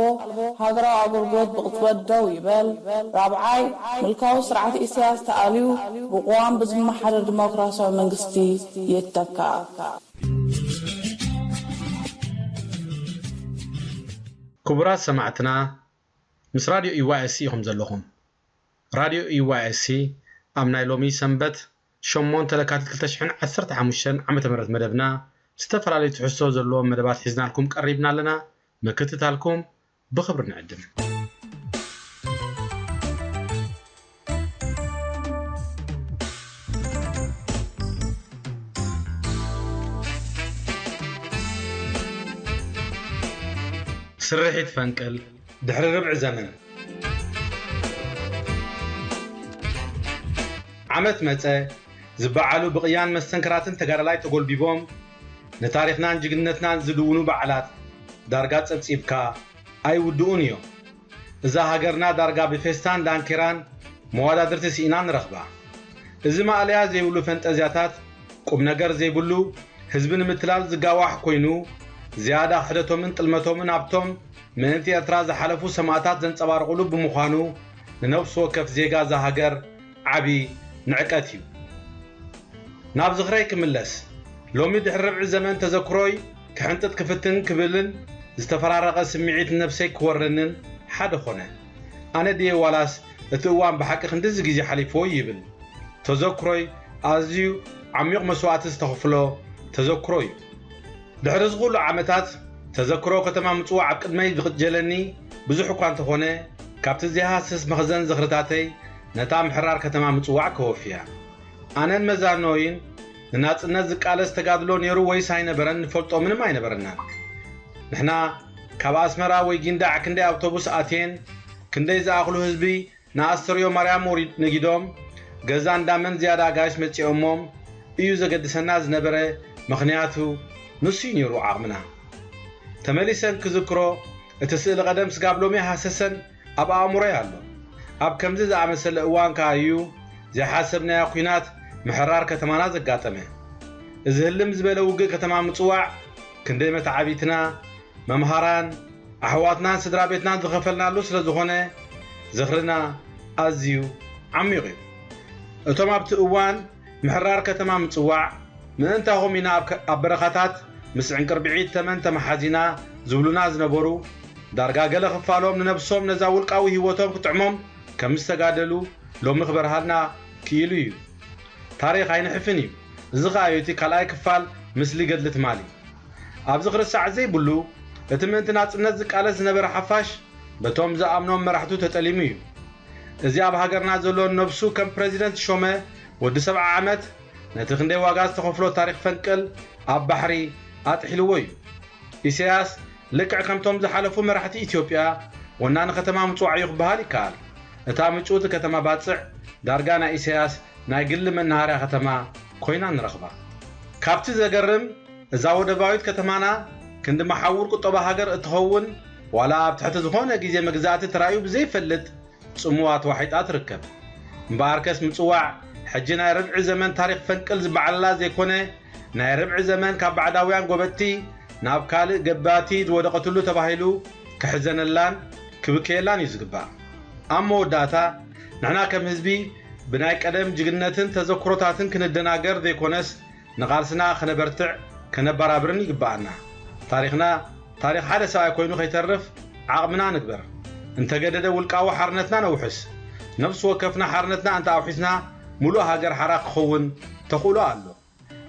ሃገራዊ ኣገልግሎት ብቕጽበት ደው ይበል። ራብዓይ፣ ምልካዊ ስርዓት ኢሳያስ ተኣልዩ ብቅዋም ብዝመሓደር ዲሞክራሲያዊ መንግስቲ ይተካእ። ክቡራት ሰማዕትና፣ ምስ ራድዮ ዩ ዋይ ኤስ ሲ ኢኹም ዘለኹም። ራድዮ ዩ ዋይ ኤስ ሲ ኣብ ናይ ሎሚ ሰንበት ሸሞንተ ለካቲት ክልተ ሽሕን ዓሰርተ ሓሙሽተን ዓመተ ምህረት መደብና ዝተፈላለዩ ትሕዝቶ ዘለዎም መደባት ሒዝናልኩም ቀሪብና ኣለና። ምክትታልኩም ብኽብሪ ንዕድም። ስርሒት ፈንቅል ድሕሪ ርብዒ ዘመን። ዓመት መጸ ዝበዓሉ ብቕያን መስተንክራትን ተጋዳላይ ተጎልቢቦም ንታሪኽናን ጅግንነትናን ዝድውኑ በዓላት ዳርጋ ጸብጺብካ ኣይውድኡን እዮም። እዛ ሃገርና ዳርጋ ብፌስታን ዳንኬራን መዋዳድርቲ ስኢና ንረኽባ። እዚ ማእለያ ዘይብሉ ፈንጠዝያታት ቁም ነገር ዘይብሉ ህዝቢ ንምትላል ዝጋዋሕ ኮይኑ ዝያዳ ክሕደቶምን ጥልመቶምን ኣብቶም ምእንቲ ኤርትራ ዝሓለፉ ሰማእታት ዘንጸባርቑሉ ብምዃኑ ንነፍሲ ወከፍ ዜጋ እዛ ሃገር ዓቢ ንዕቀት እዩ። ናብ ዝኽረይ ክምለስ፣ ሎሚ ድሕሪ ርብዒ ዘመን ተዘክሮይ ክሕንጥጥ ክፍትን ክብልን ዝተፈራረቐ ስምዒት ንነብሰይ ክወረንን ሓደ ኾነ። ኣነ ድየ ዋላስ እቲ እዋን ብሓቂ ክንድዚ ግዜ ሓሊፍዎ ይብል። ተዘክሮይ ኣዝዩ ዓሚቕ መስዋእቲ ዝተኸፍሎ ተዘክሮ እዩ። ድሕሪ እዚ ኩሉ ዓመታት ተዘክሮ ከተማ ምጽዋዕ ኣብ ቅድመይ ዝቕጀለኒ ብዙሕ እኳ እንተኾነ ካብቲ ዘይሃስስ መኽዘን ዝኽርታተይ ነታ ምሕራር ከተማ ምጽዋዕ ከወፍያ። ኣነን መዛኖይን ንናጽነት ዝቃለስ ተጋድሎ ነይሩ ወይስ ኣይነበረን ንፈልጦ ምንም ኣይነበረናን። ንሕና ካብ ኣስመራ ወይ ጊንዳዕ ክንደይ ኣውቶቡስ ኣትየን ክንደይ ዝኣኽሉ ህዝቢ ንኣስተርዮ ማርያም ወሪ ነጊዶም ገዛ እንዳመን ዝያዳ ኣጋይሽ መጺኦሞም እዩ ዘገድሰና ዝነበረ፣ ምኽንያቱ ንሱ እዩ ነይሩ ዓቕምና። ተመሊሰን ክዝክሮ እቲ ስእሊ ቀደም ስጋብ ሎሚ ሃሰሰን ኣብ ኣእምሮይ ኣሎ። ኣብ ከምዚ ዝኣመሰለ እዋን ከኣ እዩ ዘይሓሰብናዮ ኲናት ምሕራር ከተማና ዘጋጠመ። እዚ ህልም ዝበለ ውግእ ከተማ ምጽዋዕ ክንደይ መተዓቢትና፣ መምሃራን፣ ኣሕዋትናን ስድራ ቤትናን ዝኸፈልናሉ ስለ ዝኾነ ዝኽርና ኣዝዩ ዓሚቕ እዩ። እቶም ኣብቲ እዋን ምሕራር ከተማ ምጽዋዕ ምእንታኹም ኢና ኣብ በረኻታት ምስ ዕንቅርብዒት ተመን ተመሓዚና ዝብሉና ዝነበሩ ዳርጋ ገለ ክፋሎም ንነብሶም ነዛ ውልቃዊ ህይወቶም ክጥዕሞም ከም ዝተጋደሉ ሎሚ ክበርሃልና ክኢሉ እዩ። ታሪኽ ኣይንሕፍን እዩ። እዚ ኸኣ እዩ እቲ ካልኣይ ክፋል ምስሊ ገድሊ ትማሊ። ኣብዚ ክርስዕ ዘይብሉ እቲ ምእንቲ ናጽነት ዝቃለስ ዝነበረ ሓፋሽ በቶም ዝኣምኖም መራሕቱ ተጠሊሙ እዩ። እዚ ኣብ ሃገርና ዘሎ ነብሱ ከም ፕረዚደንት ዝሾመ ወዲ ሰብዓ ዓመት ነቲ ክንደይ ዋጋ ዝተኸፍሎ ታሪኽ ፈንቅል ኣብ ባሕሪ ኣጥሒልዎ እዩ። ኢሳያስ ልክዕ ከምቶም ዝሓለፉ መራሕቲ ኢትዮጵያ ወናኒ ከተማ ምጽዋዕ እዩ ክበሃል ይከኣል። እታ ምጭውቲ ከተማ ባጽዕ ዳርጋ ናይ ኢሳያስ ናይ ግሊ መናሃርያ ከተማ ኮይና ንረኽባ። ካብቲ ዘገርም እዛ ወደባዊት ከተማና ክንዲ መሓውር ቁጠባ ሃገር እትኸውን ዋላ ኣብ ትሕቲ ዝኾነ ግዜ መግዛእቲ ተራእዩ ብዘይፈልጥ ጽምዋ ተዋሒጣ ትርከብ። እምበኣርከስ ምጽዋዕ ሕጂ ናይ ርብዒ ዘመን ታሪኽ ፈንቅል ዝበዓለላ ዘይኮነ፣ ናይ ርብዒ ዘመን ካብ ባዕዳውያን ጎበጥቲ ናብ ካልእ ገባቲ ዝወደቐትሉ ተባሂሉ ክሕዘነላን ክብከየላን እዩ ዝግባእ። ኣብ መወዳእታ፣ ንሕና ከም ህዝቢ ብናይ ቀደም ጅግነትን ተዘክሮታትን ክንደናገር ዘይኮነስ፣ ንቓልስና ከነበርትዕ ከነበራብርን ይግብኣና። ታሪኽና ታሪኽ ሓደ ሰብኣይ ኮይኑ ከይተርፍ ዓቕምና ንግበር። እንተገደደ ውልቃዊ ሓርነትና ነውሕስ። ነፍሲ ወከፍና ሓርነትና እንተ ኣውሒስና ሙሉእ ሃገር ሓራ ክኸውን ተኽእሎ ኣሎ።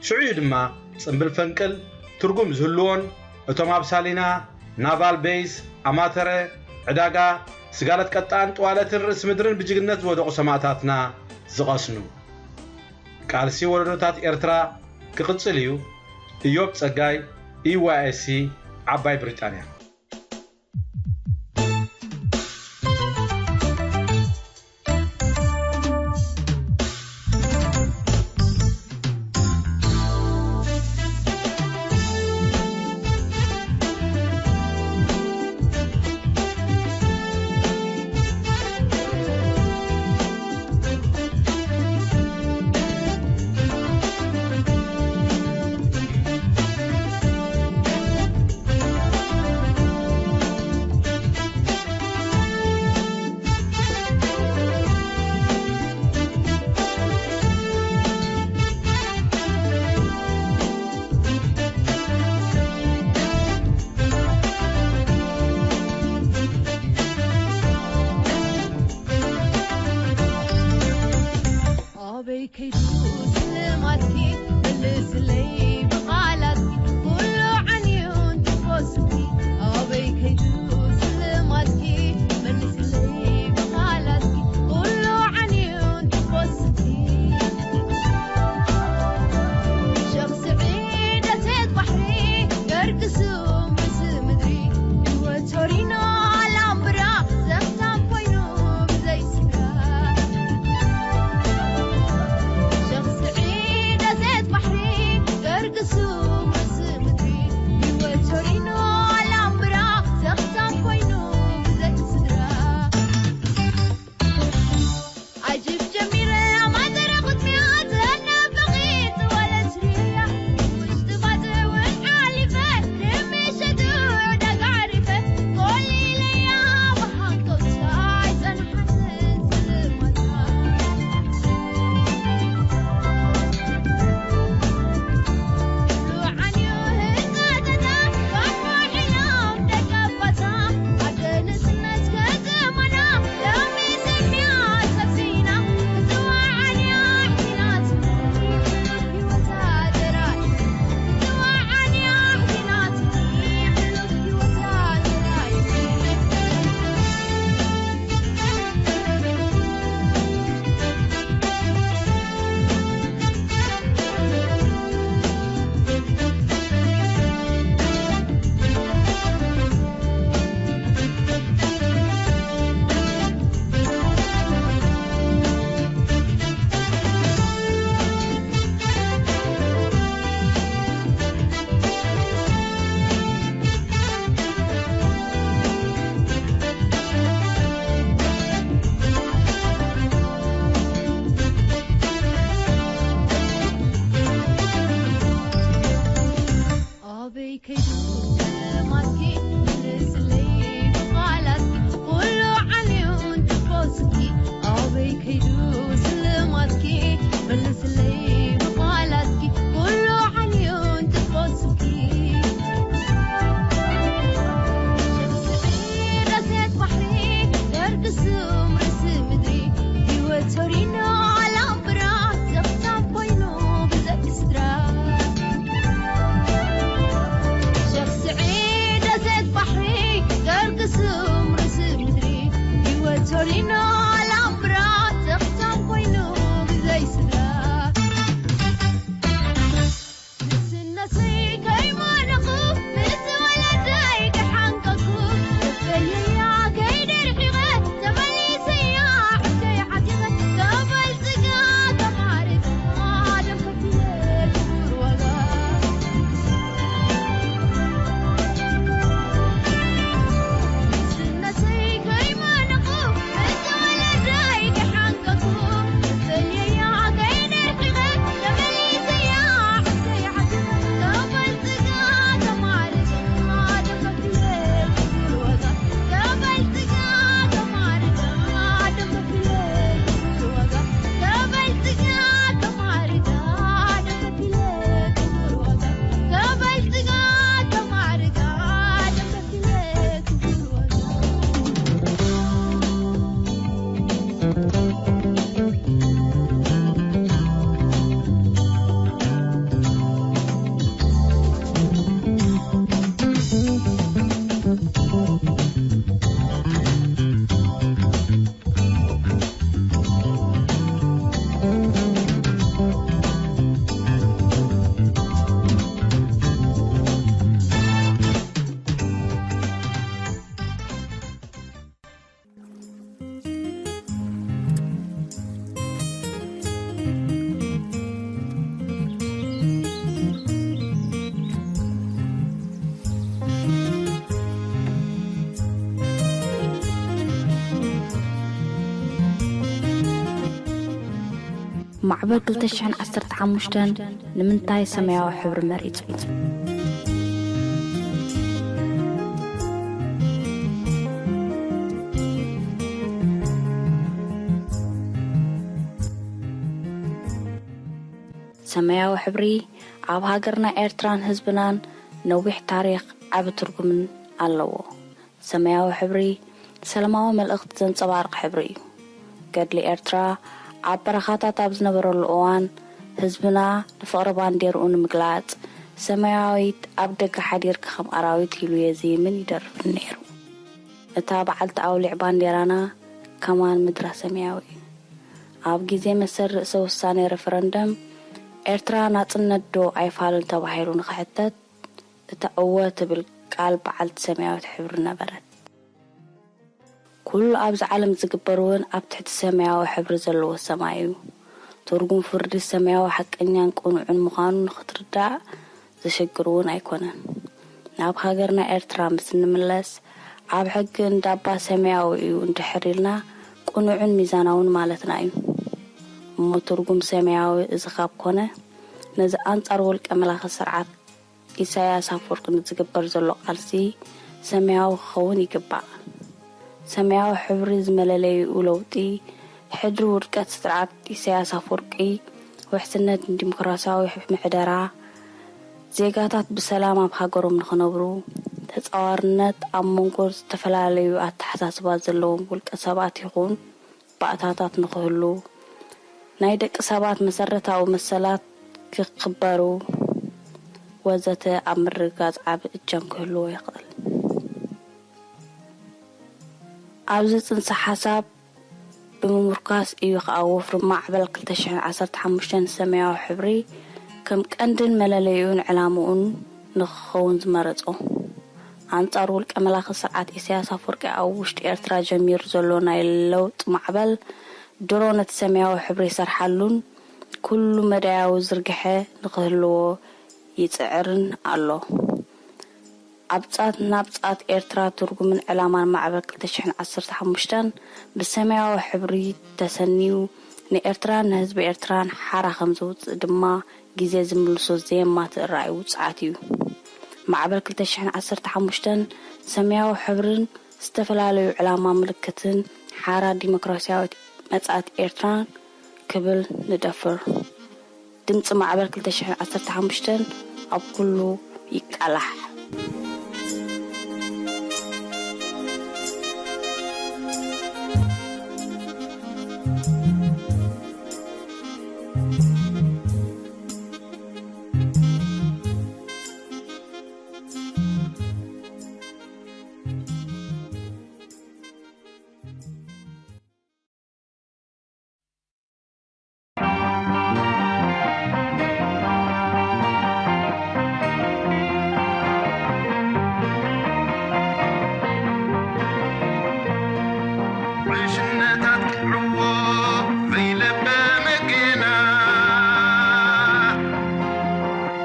ሽዑ እዩ ድማ ጽምብል ፈንቅል ትርጉም ዝህልዎን እቶም ኣብ ሳሊና፣ ናቫል ቤይስ፣ ኣማተረ፣ ዕዳጋ፣ ስጋለት ቀጣን፣ ጥዋለትን ርእሲ ምድርን ብጅግነት ዝወደቑ ሰማእታትና ዝቐስኑ። ቃልሲ ወለዶታት ኤርትራ ክቕጽል እዩ። እዮብ ጸጋይ፣ ኢዋይኤስሲ፣ ዓባይ ብሪጣንያ። ኣበይ ከይዱ ስልማትኪ? መልስለይ ብቓላትኪ፣ ኩሉ ዓንዩ እንትኾስኪ። ኣበይ ከይዱ ስልማትኪ? መልስለይ ብቓላትኪ፣ ኩሉ ዓንዩ እንትኾስኪ። ሸኽ ስዒድ ደሴት ባሕሪ፣ ገርግሱ ምስ ምድሪ፣ ህይወት ቶሪኖ ላምብራ፣ ዘኽታም ኮይኑ ብዘይ ስጋ። ሸኽ ስዒድ ደሴት ባሕሪ፣ ገርግሱ ምስ ምድሪ፣ ህይወት ቶሪኖ ላምብራ፣ ዘኽታም ኮይኑ ብዘይ ስድራ። ዓጅብ ጀሚረ ማደረ ቁጥሚያ ተናፍቒ ትወለት ሪያ። ውሽጢ ባጽዕ እውን ሓሊፈ ንምሸቱ ዕዳጋ ዓሪፈ ኮሊለያ ብሃንቀውታ ኣይጸንሓትን ስልማታ። ኣበይ ከይዱ ስልማትኪ? መልስለይ ብቓላትኪ፣ ኩሉ ዓንዩ እንትኾስኪ። ኣበይ ከይዱ ስልማትኪ? መልስለይ ብቓላትኪ፣ ኩሉ ዓንዩ እንትኾስኪ። ሸኽስዒ ደሴት ባሕሪ፣ ገርግሱ ርእሲ ምድሪ፣ ህይወት ቶሪኖ ላምብራ፣ ዘኽታም ኮይኑ ብዘይ ስድራ። ማዕበል ክልተ ሽሕን ዓሰርተ ሓሙሽተን ንምንታይ ሰማያዊ ሕብሪ መሪጹ? ሰማያዊ ሕብሪ ኣብ ሃገርና ኤርትራን ህዝብናን ነዊሕ ታሪኽ ዓቢ ትርጉምን ኣለዎ። ሰማያዊ ሕብሪ ሰላማዊ መልእኽቲ ዘንጸባርቕ ሕብሪ እዩ። ገድሊ ኤርትራ ኣብ በረኻታት ኣብ ዝነበረሉ እዋን፣ ህዝብና ንፍቕሪ ባንዴርኡ ንምግላጽ፣ ሰማያዊት ኣብ ደገ ሓዲርካ ከም ኣራዊት ኢሉ የዝይምን ይደርፍን ነይሩ። እታ በዓልቲ ኣውሊዕ ባንዴራና ከማን ምድራ ሰማያዊ እዩ። ኣብ ግዜ መሰል ርእሰ ውሳኔ ሬፈረንደም፣ ኤርትራ ናጽነት ዶ ኣይፋልን ተባሂሉ ንኽሕተት፣ እታ እወ ትብል ቃል በዓልቲ ሰማያዊት ሕብሪ ነበረት። ኩሉ ኣብዚ ዓለም ዝግበር እውን ኣብ ትሕቲ ሰማያዊ ሕብሪ ዘለዎ ሰማይ እዩ። ትርጉም ፍርዲ ሰማያዊ ሓቀኛን ቅኑዕን ምዃኑ ንኽትርዳእ ዘሸግር እውን ኣይኮነን። ናብ ሃገርና ኤርትራ ምስ እንምለስ፣ ኣብ ሕጊ እንዳባ ሰማያዊ እዩ እንድሕር ኢልና፣ ቅኑዕን ሚዛናውን ማለትና እዩ። እሞ ትርጉም ሰማያዊ እዚ ካብ ኮነ፣ ነዚ ኣንጻር ውልቀ መላኺ ስርዓት ኢሳያስ ኣፈወርቂ ንዝግበር ዘሎ ቃልሲ ሰማያዊ ክኸውን ይግባእ። ሰማያዊ ሕብሪ ዝመለለይኡ ለውጢ፣ ሕድሪ ውድቀት ስርዓት ኢሳያስ ኣፈወርቂ፣ ውሕስነት ንዲሞክራሲያዊ ምሕደራ፣ ዜጋታት ብሰላም ኣብ ሃገሮም ንኽነብሩ፣ ተጻዋርነት ኣብ መንጎ ዝተፈላለዩ ኣተሓሳስባ ዘለዎም ውልቀ ሰባት ይኹን ባእታታት ንኽህሉ፣ ናይ ደቂ ሰባት መሰረታዊ መሰላት ክኽበሩ ወዘተ ኣብ ምርግጋጽ ዓቢ እጃም ክህልዎ ይኽእል። ኣብዚ ጽንሰ ሓሳብ ብምምርኳስ እዩ ከኣ ወፍሪ ማዕበል ክልተ ሽሕን ዓሰርተ ሓሙሽተን ሰማያዊ ሕብሪ ከም ቀንድን መለለይኡን ዕላምኡን ንኽኸውን ዝመረጾ። ኣንጻር ውልቀ መላኺ ስርዓት ኢሳያስ ኣፈወርቂ ኣብ ውሽጢ ኤርትራ ጀሚሩ ዘሎ ናይ ለውጢ ማዕበል ድሮ ነቲ ሰማያዊ ሕብሪ ይሰርሓሉን ኩሉ መዳያዊ ዝርግሐ ንኽህልዎ ይጽዕርን ኣሎ። ኣብ ጻት ናብ ጻት ኤርትራ ትርጉምን ዕላማን ማዕበል ክልተ ሽሕን ዓሰርተ ሓሙሽተን ብሰማያዊ ሕብሪ ተሰንዩ ንኤርትራን ንህዝቢ ኤርትራን ሓራ ከም ዘውጽእ ድማ ግዜ ዝምልሶ ዘየማትእ ራእይ ውጽዓት እዩ። ማዕበል ክልተ ሽሕን ዓሰርተ ሓሙሽተን ሰማያዊ ሕብርን ዝተፈላለዩ ዕላማ ምልክትን ሓራ ዲሞክራሲያዊት መጻኢት ኤርትራን ክብል ንደፍር። ድምጺ ማዕበል ክልተ ሽሕን ዓሰርተ ሓሙሽተን ኣብ ኩሉ ይቃላሕ። ዕሽነታት ክዕዎ ዘይለበመ ጌና፣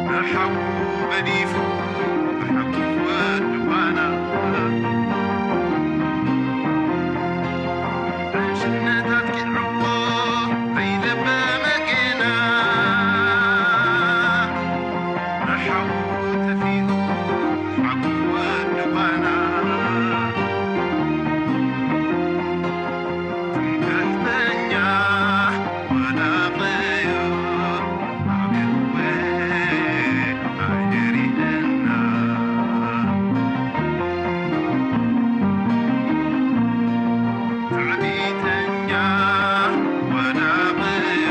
ንሓዉ ገዲፉ ብሓቂ ወዲ ጓና። ዕሽነታት ክዕዎ ዘይለበመ ጌና፣ ንሓዉ ተፊኡ ሓቁ ወዲ ጓና። ትምክሕተኛ ወዳቒ እዩ፣ ኣቤት ወይ ኣይሪእና። ትዕቢተኛ ወዳቒ እዩ፣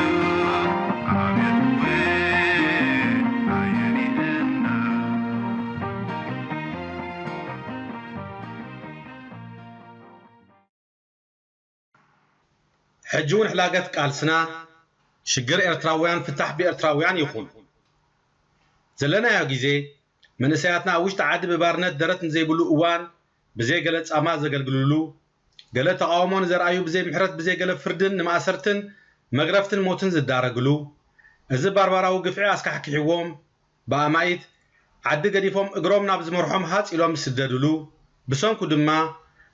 ኣቤት ወይ ኣይሪእና። ሕጂ እውን ሕላገት ቃልስና ሽግር ኤርትራውያን ፍታሕ ብኤርትራውያን ይኹን። ዘለናዮ ግዜ መንእሰያትና ኣብ ውሽጢ ዓዲ ብባርነት ደረት ንዘይብሉ እዋን ብዘይ ገለ ጻማ ዘገልግልሉ፣ ገለ ተቓውሞ ንዘርኣዩ ብዘይ ምሕረት ብዘይ ገለ ፍርድን ንማእሰርትን መግረፍትን ሞትን ዝዳረግሉ፣ እዚ ባርባራዊ ግፍዒ ኣስካሕኪሕዎም ብኣማኢት ዓዲ ገዲፎም እግሮም ናብ ዝመርሖም ሃጽ ኢሎም ዝስደድሉ፣ ብሰንኩ ድማ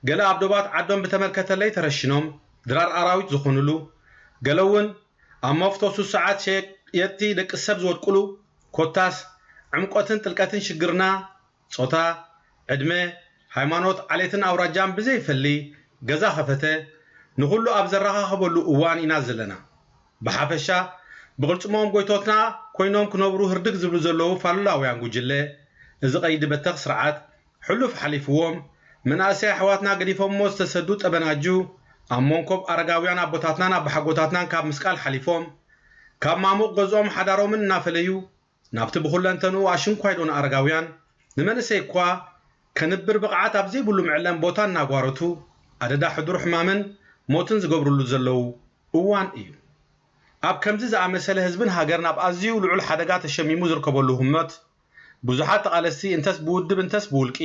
ገለ ኣብ ዶባት ዓዶም ብተመልከተለይ ተረሽኖም ድራር ኣራዊት ዝኾኑሉ፣ ገለ እውን ኣብ መፍቶ ሱስ ሰዓት ሸየጥቲ ደቂ ሰብ ዝወድቁሉ፣ ኮታስ ዕምቆትን ጥልቀትን ሽግርና፣ ጾታ፣ ዕድመ፣ ሃይማኖት፣ ዓሌትን ኣውራጃን ብዘይፈሊ ገዛ ከፈተ፣ ንኹሉ ኣብ ዘረኻኸበሉ እዋን ኢና ዘለና። ብሓፈሻ፣ ብቕልጽሞም ጎይቶትና ኮይኖም ክነብሩ ህርድግ ዝብሉ ዘለዉ ፋሉላውያን ጉጅለ፣ እዚ ቀይዲ በተኽ ስርዓት ሕሉፍ ሓሊፍዎም፣ መናእሰይ ኣሕዋትና ገዲፎሞ ዝተሰዱ ጠበናጁ፣ ኣብ መንኮብ ኣረጋውያን ኣቦታትናን ኣቦሓጎታትናን ካብ ምስቃል ሓሊፎም፣ ካብ ማሙቕ ገዝኦም ሓዳሮምን እናፈለዩ፣ ናብቲ ብኹለንተንኡ ኣሽንኳይዶ ንኣረጋውያን፣ ንመንእሰይ እኳ ከንብር ብቕዓት ኣብ ዘይብሉ መዕለም ቦታ እናጓረቱ፣ ኣደዳ ሕዱር ሕማምን ሞትን ዝገብርሉ ዘለዉ እዋን እዩ። ኣብ ከምዚ ዝኣመሰለ ህዝብን ሃገርን ኣብ ኣዝዩ ልዑል ሓደጋ ተሸሚሙ ዝርከበሉ ህሞት፣ ብዙሓት ተቓለስቲ እንተስ ብውድብ እንተስ ብውልቂ፣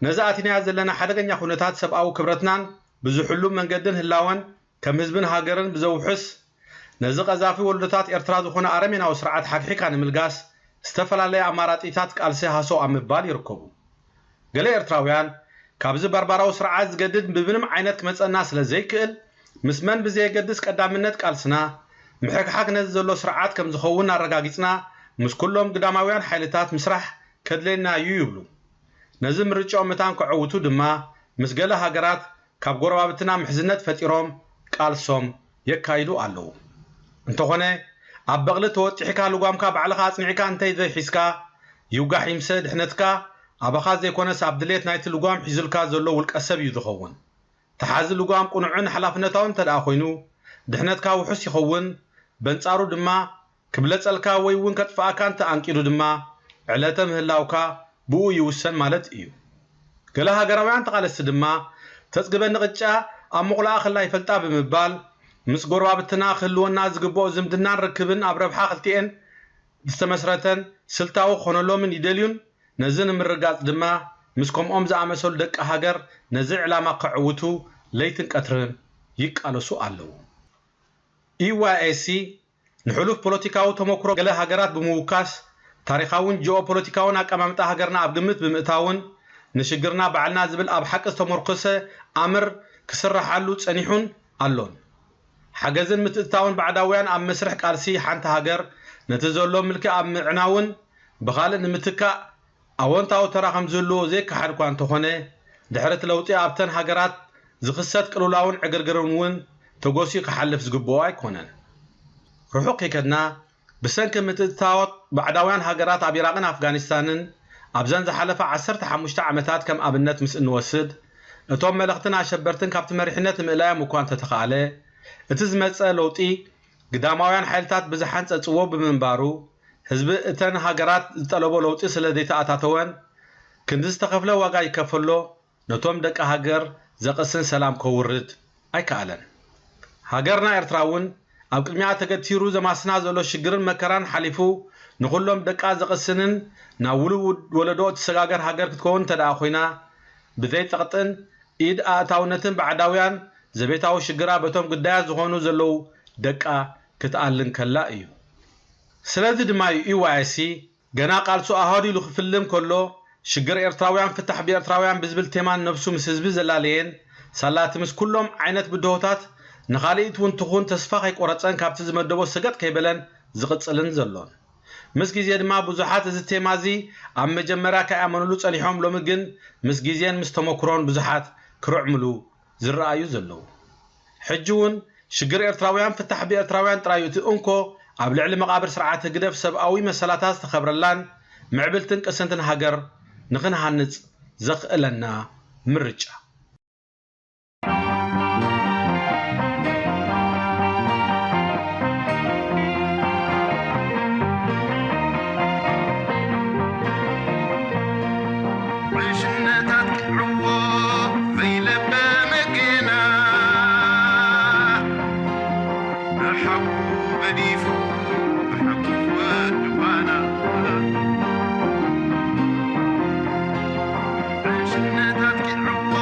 ነዚ ኣቲናዮ ዘለና ሓደገኛ ኩነታት ሰብኣዊ ክብረትናን ብዝሕሉ መንገድን ህላወን ከም ህዝብን ሃገርን ብዘውሕስ፣ ነዚ ቀዛፊ ወለዶታት ኤርትራ ዝኾነ ኣረሜናዊ ስርዓት ሓግሒካ ንምልጋስ፣ ዝተፈላለየ ኣማራጺታት ቃልሲ ሃሰው ኣብ ምባል ይርከቡ። ገለ ኤርትራውያን፣ ካብዚ ባርባራዊ ስርዓት ዝገድድ ብምንም ዓይነት ክመጸና ስለ ዘይክእል፣ ምስ መን ብዘየገድስ ቀዳምነት ቃልስና፣ ምሕክሓክ ነዚ ዘሎ ስርዓት ከም ዝኸውን ኣረጋጊጽና፣ ምስ ኩሎም ግዳማውያን ሓይልታት ምስራሕ ከድልየና እዩ ይብሉ። ነዚ ምርጫኦም መታን ከዐውቱ ድማ፣ ምስ ገለ ሃገራት ካብ ጎረባብትና ምሕዝነት ፈጢሮም ቃልሶም የካይዱ ኣለዉ። እንተኾነ፣ ኣብ በቕሊ ተወጢሕካ ልጓምካ ባዕልኻ ኣጽኒዕካ እንተይ ዘይሒዝካ፣ ይውጋሕ ይምሰ ድሕነትካ ኣባኻ ዘይኮነስ ኣብ ድሌት ናይቲ ልጓም ሒዙልካ ዘሎ ውልቀ ሰብ እዩ ዝኸውን። ተሓዚ ልጓም ቅኑዕን ሓላፍነታውን እንተ ደኣ ኮይኑ፣ ድሕነትካ ውሑስ ይኸውን፣ በንጻሩ ድማ ክብለጸልካ ወይ እውን ከጥፍኣካ እንተ ኣንቂዱ ድማ፣ ዕለተ ምህላውካ ብኡ ይውሰን ማለት እዩ። ገለ ሃገራውያን ተቓለስቲ ድማ፣ ተጽግበኒ ቅጫ ኣብ ምቑላኣ ከላ ይፈልጣ ብምባል፣ ምስ ጎረባብትና ክህልወና ዝግብኦ ዝምድናን ርክብን ኣብ ረብሓ ክልቲኤን ዝተመስረተን ስልታዊ ክኾነሎምን ይደልዩን፣ ነዚ ንምርጋጽ ድማ ምስ ከምኦም ዝኣመሰሉ ደቂ ሃገር ነዚ ዕላማ ከዕውቱ ለይትን ቀትርን ይቃለሱ ኣለዉ። ኢዋይኤሲ ንሕሉፍ ፖለቲካዊ ተመኩሮ ገለ ሃገራት ብምውካስ፣ ታሪኻውን ጂኦፖለቲካውን ኣቀማምጣ ሃገርና ኣብ ግምት ብምእታውን፣ ንሽግርና ባዕልና ዝብል ኣብ ሓቂ ዝተመርኮሰ ኣምር ክስርሓሉ ጸኒሑን ኣሎን። ሓገዝን ምትእትታውን ባዕዳውያን ኣብ መስርሕ ቃልሲ ሓንቲ ሃገር፣ ነቲ ዘሎ ምልኪ ኣብ ምዕናውን ብኻልእ ንምትካእ ኣወንታዊ ተራ ከም ዝህልዎ ዘይከሓድ እኳ እንተኾነ፣ ድሕሪ እቲ ለውጢ ኣብተን ሃገራት ዝኽሰት ቅልውላውን ዕግርግርን እውን ተጎስዩ ክሓልፍ ዝግብኦ ኣይኮነን። ርሑቕ ከይከድና፣ ብሰንኪ ምትእትታዎት ባዕዳውያን ሃገራት ኣብ ኢራቕን ኣፍጋኒስታንን ኣብዘን ዝሓለፋ ዓሰርተ ሓሙሽተ ዓመታት ከም ኣብነት ምስ እንወስድ፣ እቶም መለኽትን ኣሸበርትን ካብቲ መሪሕነት ንምእላዮም እኳ እንተተኻእለ፣ እቲ ዝመጸ ለውጢ ግዳማውያን ሓይልታት ብዝሓንጸጽዎ ብምንባሩ፣ ህዝቢ እተን ሃገራት ዝጠለቦ ለውጢ ስለ ዘይተኣታተወን፣ ክንዲ ዝተኸፍለ ዋጋ ይከፈሎ፣ ነቶም ደቂ ሃገር ዘቕስን ሰላም ከውርድ ኣይከኣለን። ሃገርና ኤርትራ እውን ኣብ ቅድሚኣ ተገቲሩ ዘማስና ዘሎ ሽግርን መከራን ሓሊፉ፣ ንኹሎም ደቃ ዘቕስንን ናብ ውሉድ ወለዶ እትሰጋገር ሃገር ክትከውን እንተ ደኣ ኮይና፣ ብዘይ ጸቕጥን ኢድ ኣእታውነትን ባዕዳውያን ዘቤታዊ ሽግራ በቶም ግዳያት ዝኾኑ ዘለዉ ደቃ ክትኣልን ከላ እዩ። ስለዚ ድማ እዩ ኢዋይሲ ገና ቃልሱ ኣሃዱ ኢሉ ክፍልም ከሎ፣ ሽግር ኤርትራውያን ፍታሕ ብኤርትራውያን ብዝብል ቴማን ነብሱ ምስ ህዝቢ ዘላለየን፣ ሳላ እቲ ምስ ኩሎም ዓይነት ብድሆታት ንኻልኢት እውን ትኹን ተስፋ ከይቆረጸን ካብቲ ዝመደቦ ሰገጥ ከይበለን ዝቕጽልን ዘሎን። ምስ ግዜ ድማ ብዙሓት እዚ ቴማ እዚ ኣብ መጀመርያ ከይኣመኑሉ ጸኒሖም፣ ሎሚ ግን ምስ ግዜን ምስ ተመኩሮን ብዙሓት ክርዕምሉ ዝረኣዩ ዘለዉ። ሕጂ እውን ሽግር ኤርትራውያን ፍታሕ ብኤርትራውያን ጥራይ እዩ እቲ እንኮ ኣብ ልዕሊ መቓብር ስርዓት ህግደፍ ሰብኣዊ መሰላታ ዝተኸብረላን ምዕብልትን ቅስንትን ሃገር ንኽንሃንጽ ዘኽእለና ምርጫ። ዕሽነታት ቂልዕዎ ዘይለበመ ጌና፣ ንሓዉ ገዲፉ ብሕጉስ ወዲ ባና። ዕሽነታት ቂልዕዎ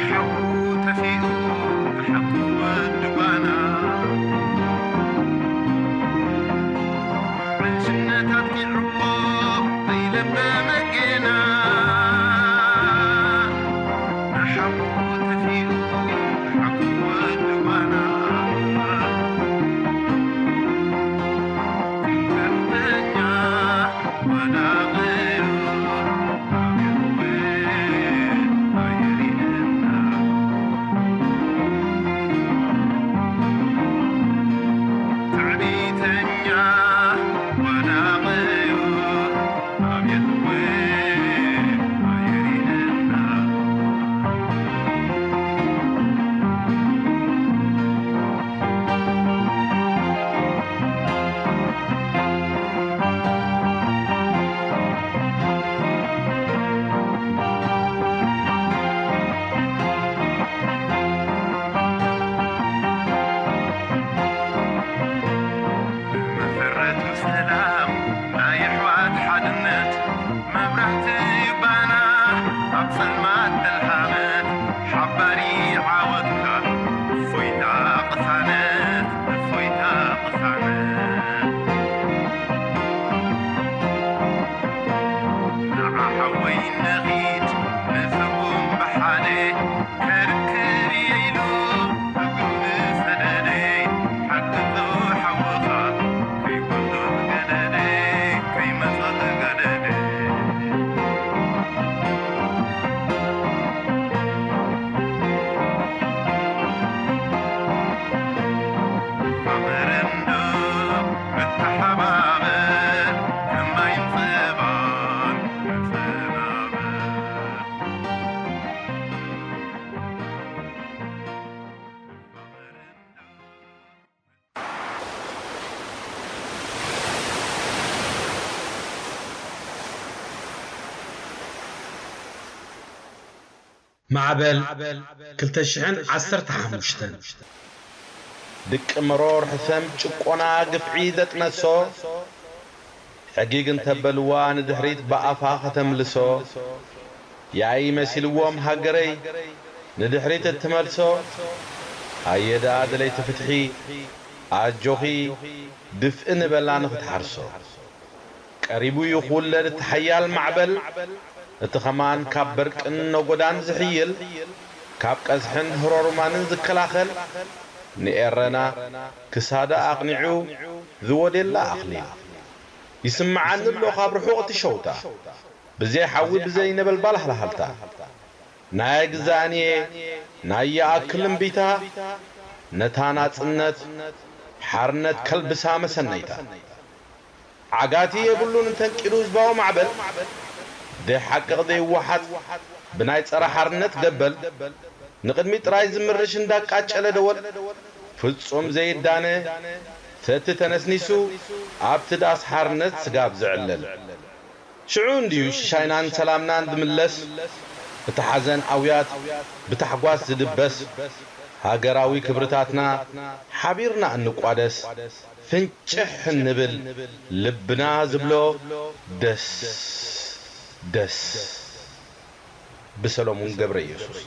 ሓዉ ተፊኡ ሓቂ ወዲ ጓና፣ ዕሽነት ኣጥቂዕዎ ከይለበመ ጌና። ሓዉ ተፊኡ ሓቂ ወዲ ጓና፣ ትምክሕተኛ ወዳቒ ብመሰረቱ ሰላም ናይ ኣሕዋት ሓድነት፣ መብራህቲ ባና ኣብ ጸልማት ተልሃመት፣ ሓባሪ ዓወትካ እፎይታ ቅሳነት፣ እፎይታ ቅሳነት። ንዓ ሓወይ ንኺድ ንስጉም ብሓደ፣ ከርክብ እየ ኢሉ እግሩ ዝሰደደ፣ ሓግዞ ሓውኻ ከይወርዶ ዝገደደ፣ ከይመጾ ዝገደደ። ተሓባበር፣ መተሓባበር፣ ከማይን ጸባን ንጸናበር። ማዕበል ክልተ ሽሕን ዓሰርተ ሓሙሽተን። ድቂ መሮር ሕሰም ጭቆና ግፍዒ ዘጥነሶ፣ ሕጊግ እንተበልዋ ንድሕሪት ብኣፋ ከተምልሶ፣ ያኢ መሲልዎም ሃገረይ ንድሕሪት እትመልሶ፣ ኣየ ደኣ ደለይቲ ፍትሒ ኣጆኺ ድፍኢ ንበላ ንኽትሓርሶ። ቀሪቡ እዩ ክውለድ እቲ ሓያል ማዕበል፣ እቲ ኸማን ካብ በርቅን ነጎዳን ዝሕይል፣ ካብ ቀዝሕን ህሮሩማንን ዝከላኸል፣ ንኤረና ክሳዳ ኣቕኒዑ ዝወዴላ ኣኽሊል። ይስምዓኒ ኣሎ ካብ ርሑቕ እቲ ሸውታ፣ ብዘይ ሓዊ ብዘይ ነበልባል ሃልሃልታ። ናይ ግዛእንየ ናይ ይኣክል እምቢታ፣ ነታ ናጽነት ሓርነት ከልብሳ መሰነይታ። ዓጋቲ የብሉን እንተንቂዱ ህዝባዊ ማዕበል፣ ደይ ሓቅቕ ዘይወሓጥ ብናይ ጸረ ሓርነት ገበል፣ ንቕድሚት ጥራይ ዝምርሽ እንዳቃጨለ ደወል፣ ፍጹም ዘይዳነ ሰቲ ተነስኒሱ ኣብቲ ዳስ ሓርነት ስጋብ ዝዕለል። ሽዑ እንድዩ ሽሻይናን ሰላምናን ዝምለስ፣ እቲ ሓዘን ኣውያት ብታሕጓስ ዝድበስ፣ ሃገራዊ ክብርታትና ሓቢርና እንቋደስ፣ ፍንጭሕ እንብል ልብና ዝብሎ ደስ ደስ። ብሰሎሙን ገብረ ኢየሱስ።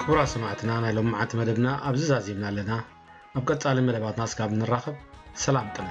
ክቡራት ሰማዕትና፣ ናይ ሎምዓንቲ መደብና ኣብዚ ዛዚምና ኣለና። ኣብ ቀጻሊ መደባትና እስካብ ንራኸብ፣ ሰላም ቅነ።